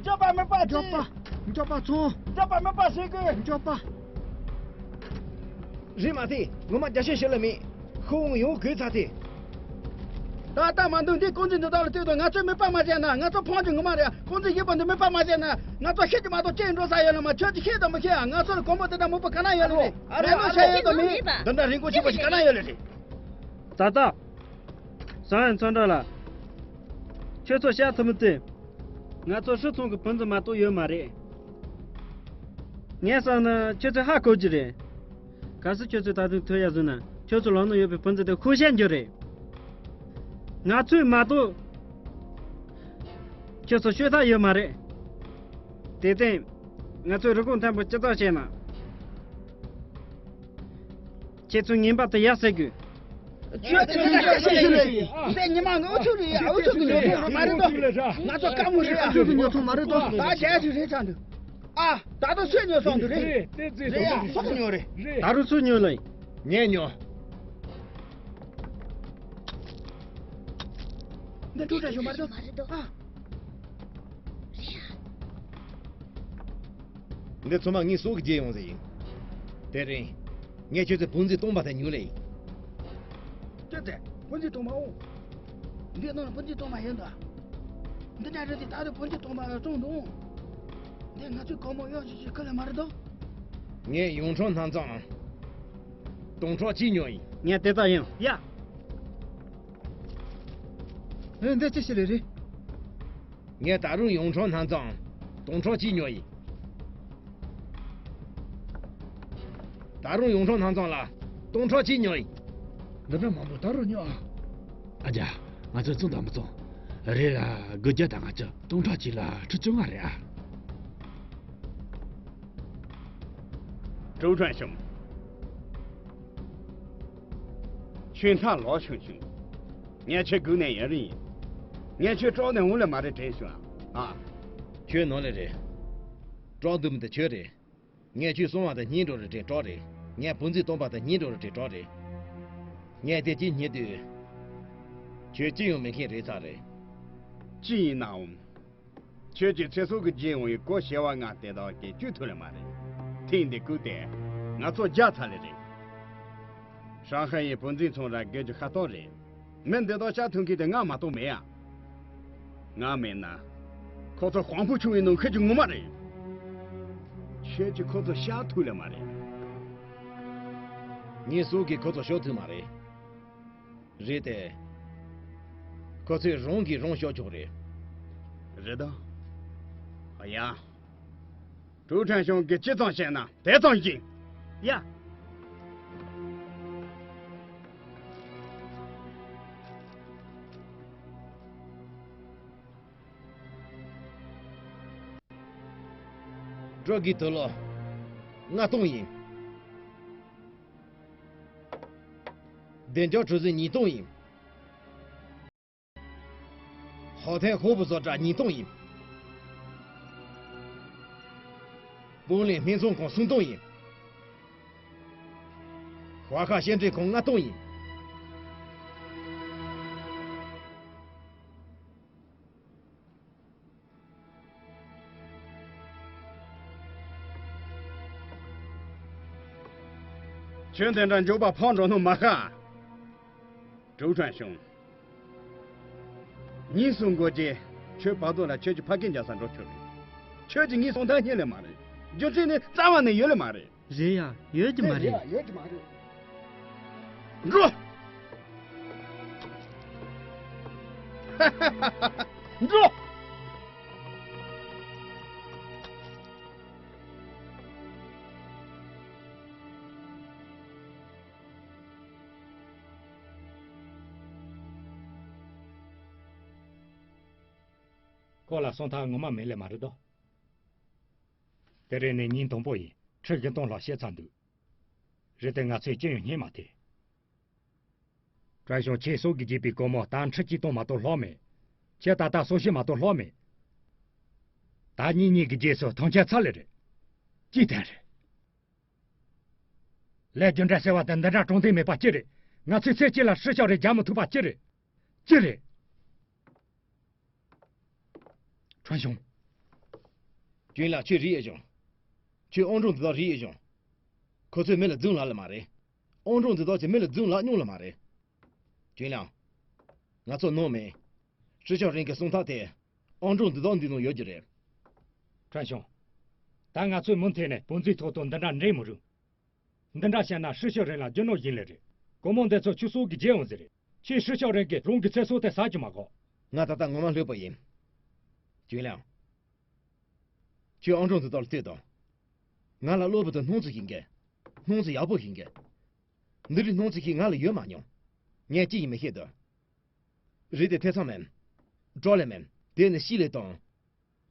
མགྱོགས་པ་མེད་པ་ཚོང་། མགྱོགས་པ། མགྱོགས་པ་མེད་པ་ཞིག་གི། མགྱོགས་པ། རེད་མ་ཐེ། ངོ་མ་རྒྱ་ཤོད་ཤོད་ལ་མེད། ཤོག་ངོ་ཡོང་གོས་ཚ་ཐེ། ད་ལྟ་མ་འདུག་འདི་ཀོང་ཙི་འདི་དག་ལ་ལྟོས་དང་། ང་ཚོས་མེད་པ་མ་བྱས་ན་ང་ཚོ་ཕངས་རྒྱུ་ངོ་མ་རེད། ཀོང་ཙི་ཡོད་པ་འདི་མེད་པ་མ་བྱས་ན་ང་ཚོ་ཤི་རྒྱུ་མ་གཏོགས་སྐྱེ་འགྲོ་ས་ཡོད་ལ་མ། ཁྱོད་ཀྱིས་ཤེས་དང་མི་ཤེས་ཨ། ང་ཚོ་ལ་སྒོར་མོ་འདི་འདྲ་མང་པོ་ག་ན་ཡོད་ལ་རེད། ཨ་རེ་ཨ་རེ། ཤ་ཡོད་དང་མི། འདི་འདྲ་རིན་གོང་ཆེ་བ་ཞིག་ག་ན་ཡོད་ལ་རེད། ད་ལྟ། ཧྲང་ཧའེ་ཚོང་ཁང་ལ། ཁྱོད་ཚོ་བཤད་ཐུབ་མི་ཚེ། ང་ཚོ་ཧྲི་ཚང་གི་བུ་འཛིན་མ་གཏོགས་ཡོད་མ་རེད། ངས་བསམ་ན་ཁྱོད་ཚོས་ཧ་གོ་རྒྱུ་རེད། གལ་སྲིད་ཁྱོད་ཚོས་ད་དུང་ཐོས་ཡ་བཟོས་ན་ཁྱོད་ཚོ་ལག་ན་ཡོད་པའི་བུ་འཛིན་དེ་ཤོར་བཤད་རྒྱུ་རེད། ང་ཚོས་མ་གཏོགས་ཁྱོད་ཚོ་ཤོད་ཐབས་ཡོད་མ་རེད། དེ་སྟེང་། ང་ཚོས་རི་ཁུག་མཐོན་པོ་སྤྱི་བཏང་བྱས་ན། ཁྱེད་ཚོས་ངན་པ་དེ་ཡར་བསད་དགོས། ཁྱོད་ཚོས་ངན་པ་བཤད་ཤེས་ལེ། འདི་ཉི་མ་ངའི་འུ་ཚོ་རེད་ཡ། འུ་ཚོ་གི་ཉོ་ཚོང་རེད་མ་རེད་དོ། ང་ཚོ་དཀའ་མོ་རེད་ཡ། འུ་ཚོ་གི་ཉོ་ཚོང་མ་རེད་དོ། ད་རྒྱ་ཡ་ཅིག་རེད་ཆགས་འདུག་ཨ། ད་ལྟ་སུས་ཉོས་སོང་འདུག་རེད། རེད་ཡ། སུས་ཉོས་རེད། ད་རུང་སུས་ཉོས་ལེ། ངས་ཉོས། འདི་ཀྲུའུ་ཀྲང་ཞུ་མ་རེད་དོ། མ་རེད་དོ། ཨ། རེད་ཡ། འདི་ཚང་མ་ངའི་སྲོག་གི་རྗེས་ཡོང་ཟེར་ཡིན། དེ་རིང་། ངས་ཁྱོད་ཚོའི་བུ་འཛིན་སྟོང་པ་དེ་ཉོས་ལེ་ཡིན། ཁྱོད་ཚོས་བུ་འཛིན་སྟོང་པ་འོང་། འདི་ནང་བུ་འཛིན་སྟོང་པ་ཡོད་འདུག་འདི་འདྲ་རེད་དེ། ད་དུང་བུ་འཛིན་སྟོང་པ་ལ་བཙོང་འདུག་འདི་ང་ཚོའི་སྒོར་མོ་གཡོ་ཞིག་ཞིག་ཁུར་ལེ་མ་རེད་དོ། ངས་ཡོང་ཁྲོམ་སྣ་ཚོགས། སྟོང་ཕྲག་གཅིག་ཉོས་ཡིན། ངས་དེ་ལྟར་ཡིན། ཡ། ཨེ། འདི་ཅི་ཞིག་རེད་རེད། ངས་ད་རུང་ཡོང་ཁྲོམ་སྣ་ཚོགས། སྟོང་ཕྲག་གཅིག་ཉོས་ཡིན། ད་རུང་ཡོང་ཁྲོམ་སྣ་ཚོགས་ལ། སྟོང་ཕྲག་གཅིག་ཉོས་ཡིན། འདི་འདྲ་མང་པོ་ད་རུང་ཉོ་ཨ། ཨ་ཅག་ང་ཚོས་བཙོང་དང་མི་བཙོང་། རེ་ལ་དགུ་བརྒྱ་དང་ལྔ་བཅུ། སྟོང་ཕྲག་གཅིག་ལ་ཁྲི་བཅོ་ལྔ་རེད་ཨ། ཀྲུའུ་ཁྲན་ཞུང་། ཁྱོད་མཐའ་ལོག་བྱུང་བྱུང་། ངས་ཁྱོད་སྒུག་ནས་ཡིན་རེད་ཡིན། ངས་ཁྱོད་སྐྲག་ནས་འོང་ལེ་མ་རེད་དྲན་བྱུང་ཨ། ཨ། ཁྱོད་ནོར་ལེ་རེད། སྐྲག་འདུག་མི་དེ་ཁྱོད་རེད། ངས་ཁྱོད་སོང་བ་དང་སྙིང་འགྲོ་རེ་དྲན་སྐྲག་རེད། ངས་བུ་འཛིན་སྟོང་པ་དང་སྙིང་འགྲོ་རེ་དྲན་སྐྲག་རེད། ངས་དེ་གཅིག་རྙེད་དུས། ཁྱོད་ཅི་ཡང་མེད་མཁན་རེད་ཚར་རེད། ཅི་ཡིན་ནའང་། ཁྱོད་ཀྱི་ཚེ་སྲོག་གི་རྗེས་འོང་བའི་སྒོ་ཕྱེ་བ་ང་དེ་དག་གིས་གཅོད་ཐུབ་ལེ་མ་རེད། ཐེངས་འདི་སྐུལ་ཏེ། ང་ཚོ་རྒྱག་ཚར་ལེ་རེད། ཧྲང་ཧའེ་ཡི་བུ་འཛིན་ཚོང་ར་རྒྱག་རྒྱུ་ཁ་ཐོར་རེད། མི་འདི་དག་བཤའ་ཐུབ་མཁན་དེ་ང་མ་གཏོགས་མེད་ཡ། ང་མེད་ན། ཁོ་ཚོ་དཔང་པོ་བྱུང་བའི་ནང་ཁུལ་གྱི་ངོ་མ་རེད། ཁྱོད་ཀྱིས་ཁོ་ཚོ་བཤའ་ཐུབ་ལེ་མ་རེད། ངའི་སྲོག་གིས་ཁོ་ཚོ་བཤའ་ཐུབ་མ་རེད། རེད་དེ། ཁོ་ཚོས་རང་གིས་རང་བཤའ་ཆོག་རེད། རེད་དོ། ཨ་ཡ། ཀྲུའུ་ཁྲན་ཞུང་གིས་ཅི་ཙམ་བཤད་ན་དེ་ཙམ་ཡིན། ཡ། ཀྲོ་གི་དུ་ལོ། ལྔ་སྟོང་ཡིན། བདེ་འཇགས་གྲུ་གཟིངས་ཉིས་སྟོང་ཡིན། ཧོ་ཐན་ཧོ་བུ་བཟོ་གྲྭ་ཉིས་སྟོང་ཡིན། སྤུངས་ལེན་སྨད་འཚོང་ཁང་སུམ་སྟོང་ཡིན། ཧྭ་ཁ་སྐྱེལ་འདྲེན་ཁང་ལྔ་སྟོང་ཡིན། ཁྱོད་དེ་འདྲ་མགྱོགས་པ་ཕར་འགྲོ་ནོ་མ་ཤེས། ཀྲུའུ་ཁྲན་ཞུང་། ཉིན་གསུམ་འགོར་རྗེས་ཁྱོད་བར་དོ་ལ་ཁྱོད་ཀྱི་ཕ་སྐད་རྒྱག་ས་འགྲོ་ཆོག་རེད། ཁྱོད་ཀྱིས་ངའི་གསང་ཐང་རྙེད་ལེ་མ་རེད། རྒྱུ་མཚན་ནི་རྩ་བ་ནས་ཡོད་ལེ་མ་རེད། རེད་ཡ། ཡོད་ཀྱི་མ་རེད། རེད་ཡ། ཡོད་ཀྱི་མ་རེད། འགྲོ། འགྲོ། ཁོ་ལ་གསང་ཐང་ངོ་མ་མེད་ལེ་མ་རེད་དོ། དེ་རིང་ནི་ཉིན་དང་པོ་ཡིན། ཁྲི་བཞི་སྟོང་ལྷག་བཤད་ཚར་འདུག་རེད་དེ་ང་ཚོས་ཅི་ཡང་རྙེད་མ་ཐུབ། ཀྲན་ཞང་། ཁྱེད་སྲོག་གི་རྒྱུག་པའི་སྒོར་མོ་ད་ཁྲི་གཅིག་སྟོང་མ་གཏོགས་ལྷག་མེད། ཁྱེད་ད་ལྟ་སོ་ཤི་མ་གཏོགས་ལྷག་མེད། ད་ཉིན་གཉིས་ཀྱི་རྗེས་སུ་ཐང་ཆད་ཚར་ལེ་རེད། ཅི་ཐད་རེད། ལས་རྒྱུ་འབྲས་ཟེར་བ་དེ་འདི་འདྲ་དྲང་བདེན་མེད་པ་ཅི་རེད། ང་ཚོས་ཚེ་གཅིག་ལ་ཧྲི་ཤོ་རེ་རྒྱག་མི་ཐུབ་པ་ཅི་རེད། ཅི་རེད། ཁྲོན་ཞང་། ཅུན་ལགས། ཁྱོད་རིག་ཡོད་ཅང་། ཁྱོད་ཨང་གྲངས་འདི་དག་རིག་ཡོད་ཅང་། ཁོ་ཚོས་མི་ལ་རྫུན་ལབ་ལེ་མ་རེད། ཨང་གྲངས་འདི་དག་ཅིག་མི་ལ་རྫུན་ལབ་མྱོང་ལེ་མ་རེད། ཅུན་ལགས། ང་ཚོ་ནོར་མེད། ཧྲི་ཤོ་རེན་གྱི་གསང་ཐང་དེ་ཨང་གྲངས་འདི་དག་འདི་ནང་ཡོད་ཀྱི་རེད། ཁྲོན་ཞང་། ད་ང་ཚོས་མུ་མཐུད་ནས་བུ་འཛིན་ཐོག་ཏུ་འདི་འདྲ་འདྲེན་མི་རུང་། འདི་འདྲ་བཤད་ན་ཧྲི་ཤོ་རེན་ལ་རྒྱུ་ནོར་བྱིན་ལེ་རེད། སྒོར་མོ་འདི་ཚོ་ཁྱོད་སྲོག་གི་རྗེས་འོང་ཟེར་རེད། ཁྱོད་ཧྲི་ཤོ་རེན་གྱིས་རང་གི་ཚེ་སྲོག་དེ་ཟ་རྒྱུ་མ་དགོས། ང་ད་ལྟ་ངོ་མ་ལྷོད་པོ་ཡིན། ཅུན་ལགས། ཁྱོད་ཨང་གྲངས་འདི་དག་ལ་ལྟོས་དང་། ང་ལ་གློ་བུར་དུ་སྣང་ཚུལ་ཞིག་འགའ། སྣང་ཚུལ་ཡག་པོ་ཞིག་འགའ། འདི་རིགས་སྣང་ཚུལ་ཞིག་ང་ལ་ཡོད་མ་མྱོང་། ངས་ཅི་ཡིན་མི་ཤེས་དོ། རེད་དེ་ཐེ་ཚོམ་མེད། སྐྲག་ལེ་མེད། དེ་ནི་ཤི་ལེ་དང་།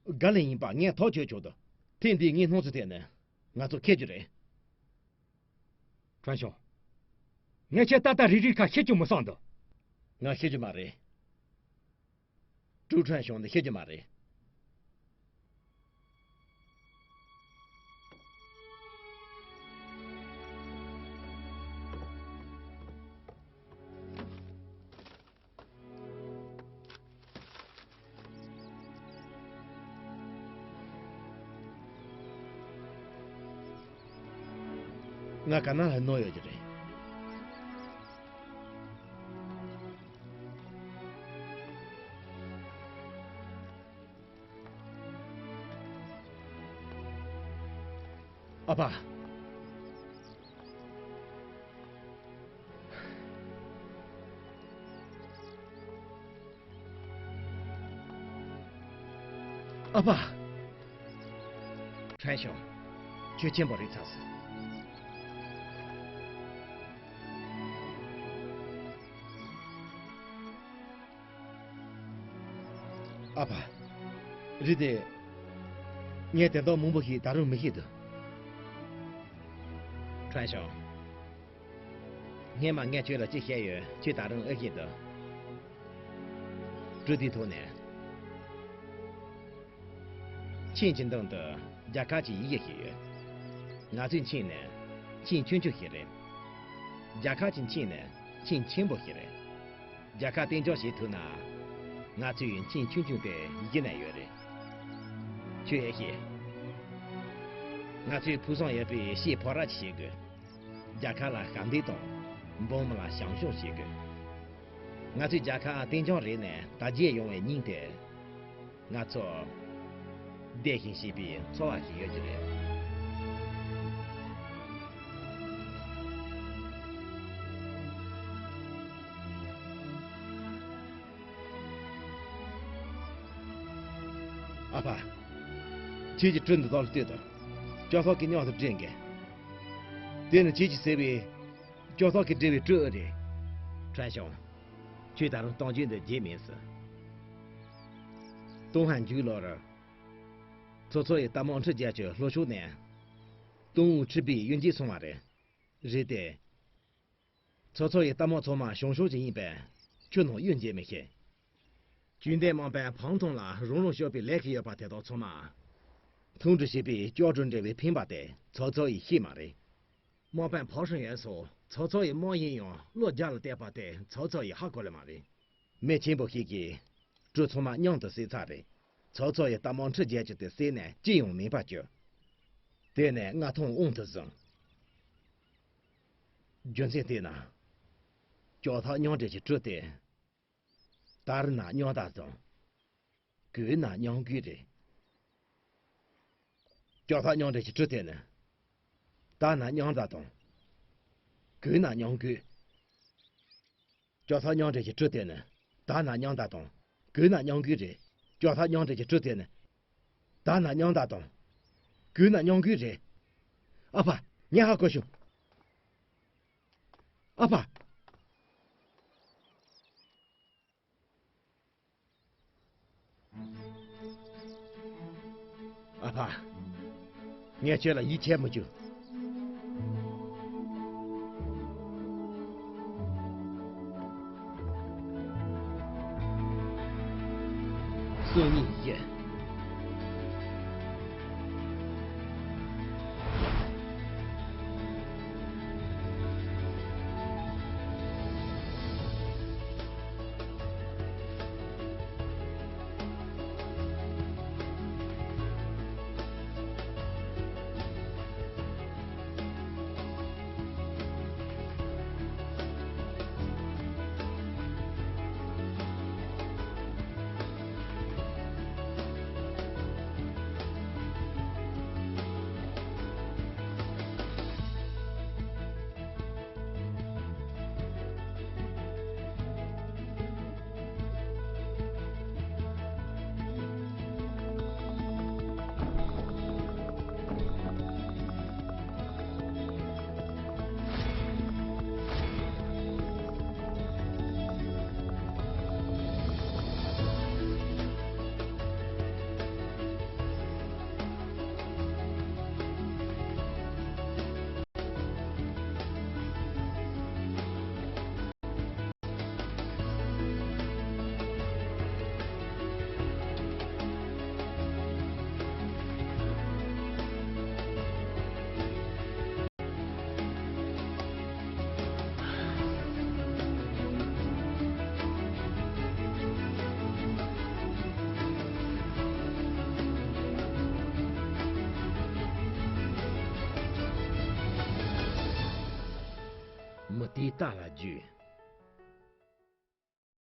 རྒ་ལེ་ཡིན་པ་ངས་ཐག་ཆོད་ཆོག་དོ། ཐེངས་འདིའི་ངའི་སྣང་ཚུལ་དེ་ནི་ང་ཚོ་ཁེགས་རྒྱུ་རེད། ཁྲོན་ཤོང་། ངས་ཁྱེད་ཏག་ཏག་རིག་རིག་ཁ་ཤེས་རྒྱུ་མི་བསམ་འདུག་ང་ཤེས་རྒྱུ་མ་རེད། ཀྲུའུ་ཁྲོན་ཤོང་འདི་ཤེས་རྒྱུ་མ་རེད། ང་ག་ན་ལ་ནོར་ཡོད་ཀྱི་རེད། ཨ་ཕ། ཨ་ཕ། ཁྲོན་ཤོང་། ཁྱོད་ཆེན་པོ་རེད་ཚར་སོང་། ཨ་ཕ། རེད་དེ། ངས་དེ་དག་མང་པོ་ཞིག་ད་རུང་མི་ཤེས་འདུག་ཁྲོན་ཤོང་། སྔས་མ་ངས་ཁྱོད་ལ་ཅི་བཤད་ཡོད་ཁྱོད་ད་རུང་ཨེ་ཤེས་འདུག་ཀྲུའུ་ཏིའི་ཐོག་ནས། ཆིན་གྱི་མདུན་དུ་རྒྱལ་ཁབ་ཀྱི་ཡི་གེ་ཞིག་ཡོད། ང་ཚོའི་ཆིན་ནི་ཆིན་ཆུང་ཆུང་ཞིག་རེད། རྒྱལ་ཁབ་ཀྱི་ཆིན་ནི་ཆིན་ཆེན་པོ་ཞིག་རེད། རྒྱལ་ཁབ་གཏན་འཇགས་བྱེད་ཐུབ་ན། ང་ཚོས་ཆིན་ཆུང་ཆུང་དེ་གཞི་ནས་ཡོད་རེད། ཁྱོད་ཨེ་ཤེས། ང་ཚོས་ཕུགས་བསམ་ཡོད་པའི་ཕྱིའི་ཕོ་བྲང་ཅིག་བྱེད་དགོས། རྒྱལ་ཁབ་ལ་ཞབས་འདེགས་དང་། འབངས་མི་ལ་བྱམས་སྐྱོང་བྱེད་དགོས། ང་ཚོའི་རྒྱལ་ཁབ་གཏན་འཇགས་རེད་ནས་དར་རྒྱས་ཡོང་བའི་སྙིང་དེ། ང་ཚོ་བདེ་ཞིང་སྐྱིད་པའི་འཚོ་བ་ཞིག་ཡོད་ཀྱི་རེད། ཨ་ཕ། ཁྱེད་ཀྱིས་སྤྲུལ་འདི་དག་ལ་ལྟོས་དང་། ལྕགས་ཐག་གི་མཉམ་དུ་སྦྲེལ་འགལ། དེ་ནི་ཁྱེད་ཀྱིས་ཟེར་བའི་ལྕགས་ཐག་གིས་སྦྲེལ་བའི་སྤྲུལ་ཨེ་རེད། ཁྲོན་ཤོང་། ཁྱོད་ད་རུང་གཏམ་རྒྱུད་འདི་བརྗེད་མེད་ཟེར། ཏུང་ཧན་མཇུག་ལོར། ཚོགས་གཙོ་ཡི་རྟ་དམག་ཁྲི་བརྒྱད་ཀྱི་ལྷོ་ཕྱོགས་ནས། ཏུང་ཨུ་ཁྲི་པའི་གཡུལ་འགྱེད་སོང་བ་རེད། རེད་དེ། ཚོགས་གཙོ་ཡི་རྟ་དམག་ཚང་མ་ཞང་ཞུང་ཞིག་ཡིན་པས་ཁྱོད་ནང་གཡུལ་འགྱེད་མི་ཤེས། གྱོད་ལྡན་དམག་དཔོན་ཕང་ཐང་ལ་རང་རང་ཤོར་བའི་ལས་ཀྱི་ཡོད་པ་དེ་དག་ཚང་མ། མཐུན་སྒྲིལ་བྱེད་པའི་ལྕགས་སྒྲོག་འབྲེལ་བའི་ཕན་པ་དེ་ཚོགས་གཙོ་ཡིས་ཤེས་མ་རེད། དམག་དཔོན་ཕག་ཧྲིན་ཡོན་སོགས་ཚོགས་གཙོ་ཡི་དམག་ཡིན་ཡང་བློ་རྒྱ་ལ་གཏད་པ་དེ་ཚོགས་གཙོ་ཡིས་ཧ་གོ་ལེ་མ་རེད། མི་ཆེན་པོ་ཞིག་གིས་སྤྲུལ་ཚང་མ་མཉམ་དུ་བསད་ཚར་རེད། ཚོགས་གཙོ་ཡི་རྟ་དམག་ཁྲི་བརྒྱད་ཅུ་དེ་བསད་ནས་ཅི་ཡང་མིན་པ་གྱུར། དེ་ནས་མངའ་ཐང་དབང་དུ་བཟུང་། རྒྱུ་མཚན་དེས་ན། ལྕགས་ཐག་མཉམ་འབྲེལ་གྱི་སྤྲུལ་དེ། དར་ན་མཉམ་དར་དང་། གུས་ན་མཉམ་གུས་རེད། ལྕགས་ཐག་མཉམ་འབྲེལ་གྱི་སྤྲུལ་དེ་ནི། དར་ན་མཉམ་དར་དང་། གུས་ན་མཉམ་གུས། ལྕགས་ཐག་མཉམ་འབྲེལ་གྱི་སྤྲུལ་དེ་ནི། དར་ན་མཉམ་དར་དང་། གུས་ན་མཉམ་གུས་རེད། ལྕགས་ཐག་མཉམ་འབྲེལ་གྱི་སྤྲུལ་དེ་ནི། དར་ན་མཉམ་དར་དང་། གུས་ན་མཉམ་གུས་རེད། ཨ་ཕ། ངས་ཧ་གོ་བྱུང་། ཨ་ཕ། ཨ་ཕ། ངས་ཁྱོད་ལ་ཡིད་ཆེས་མི་བྱུང་། སང་ཉིན་ཡིན། ཏཱ་ལ་བརྒྱུད།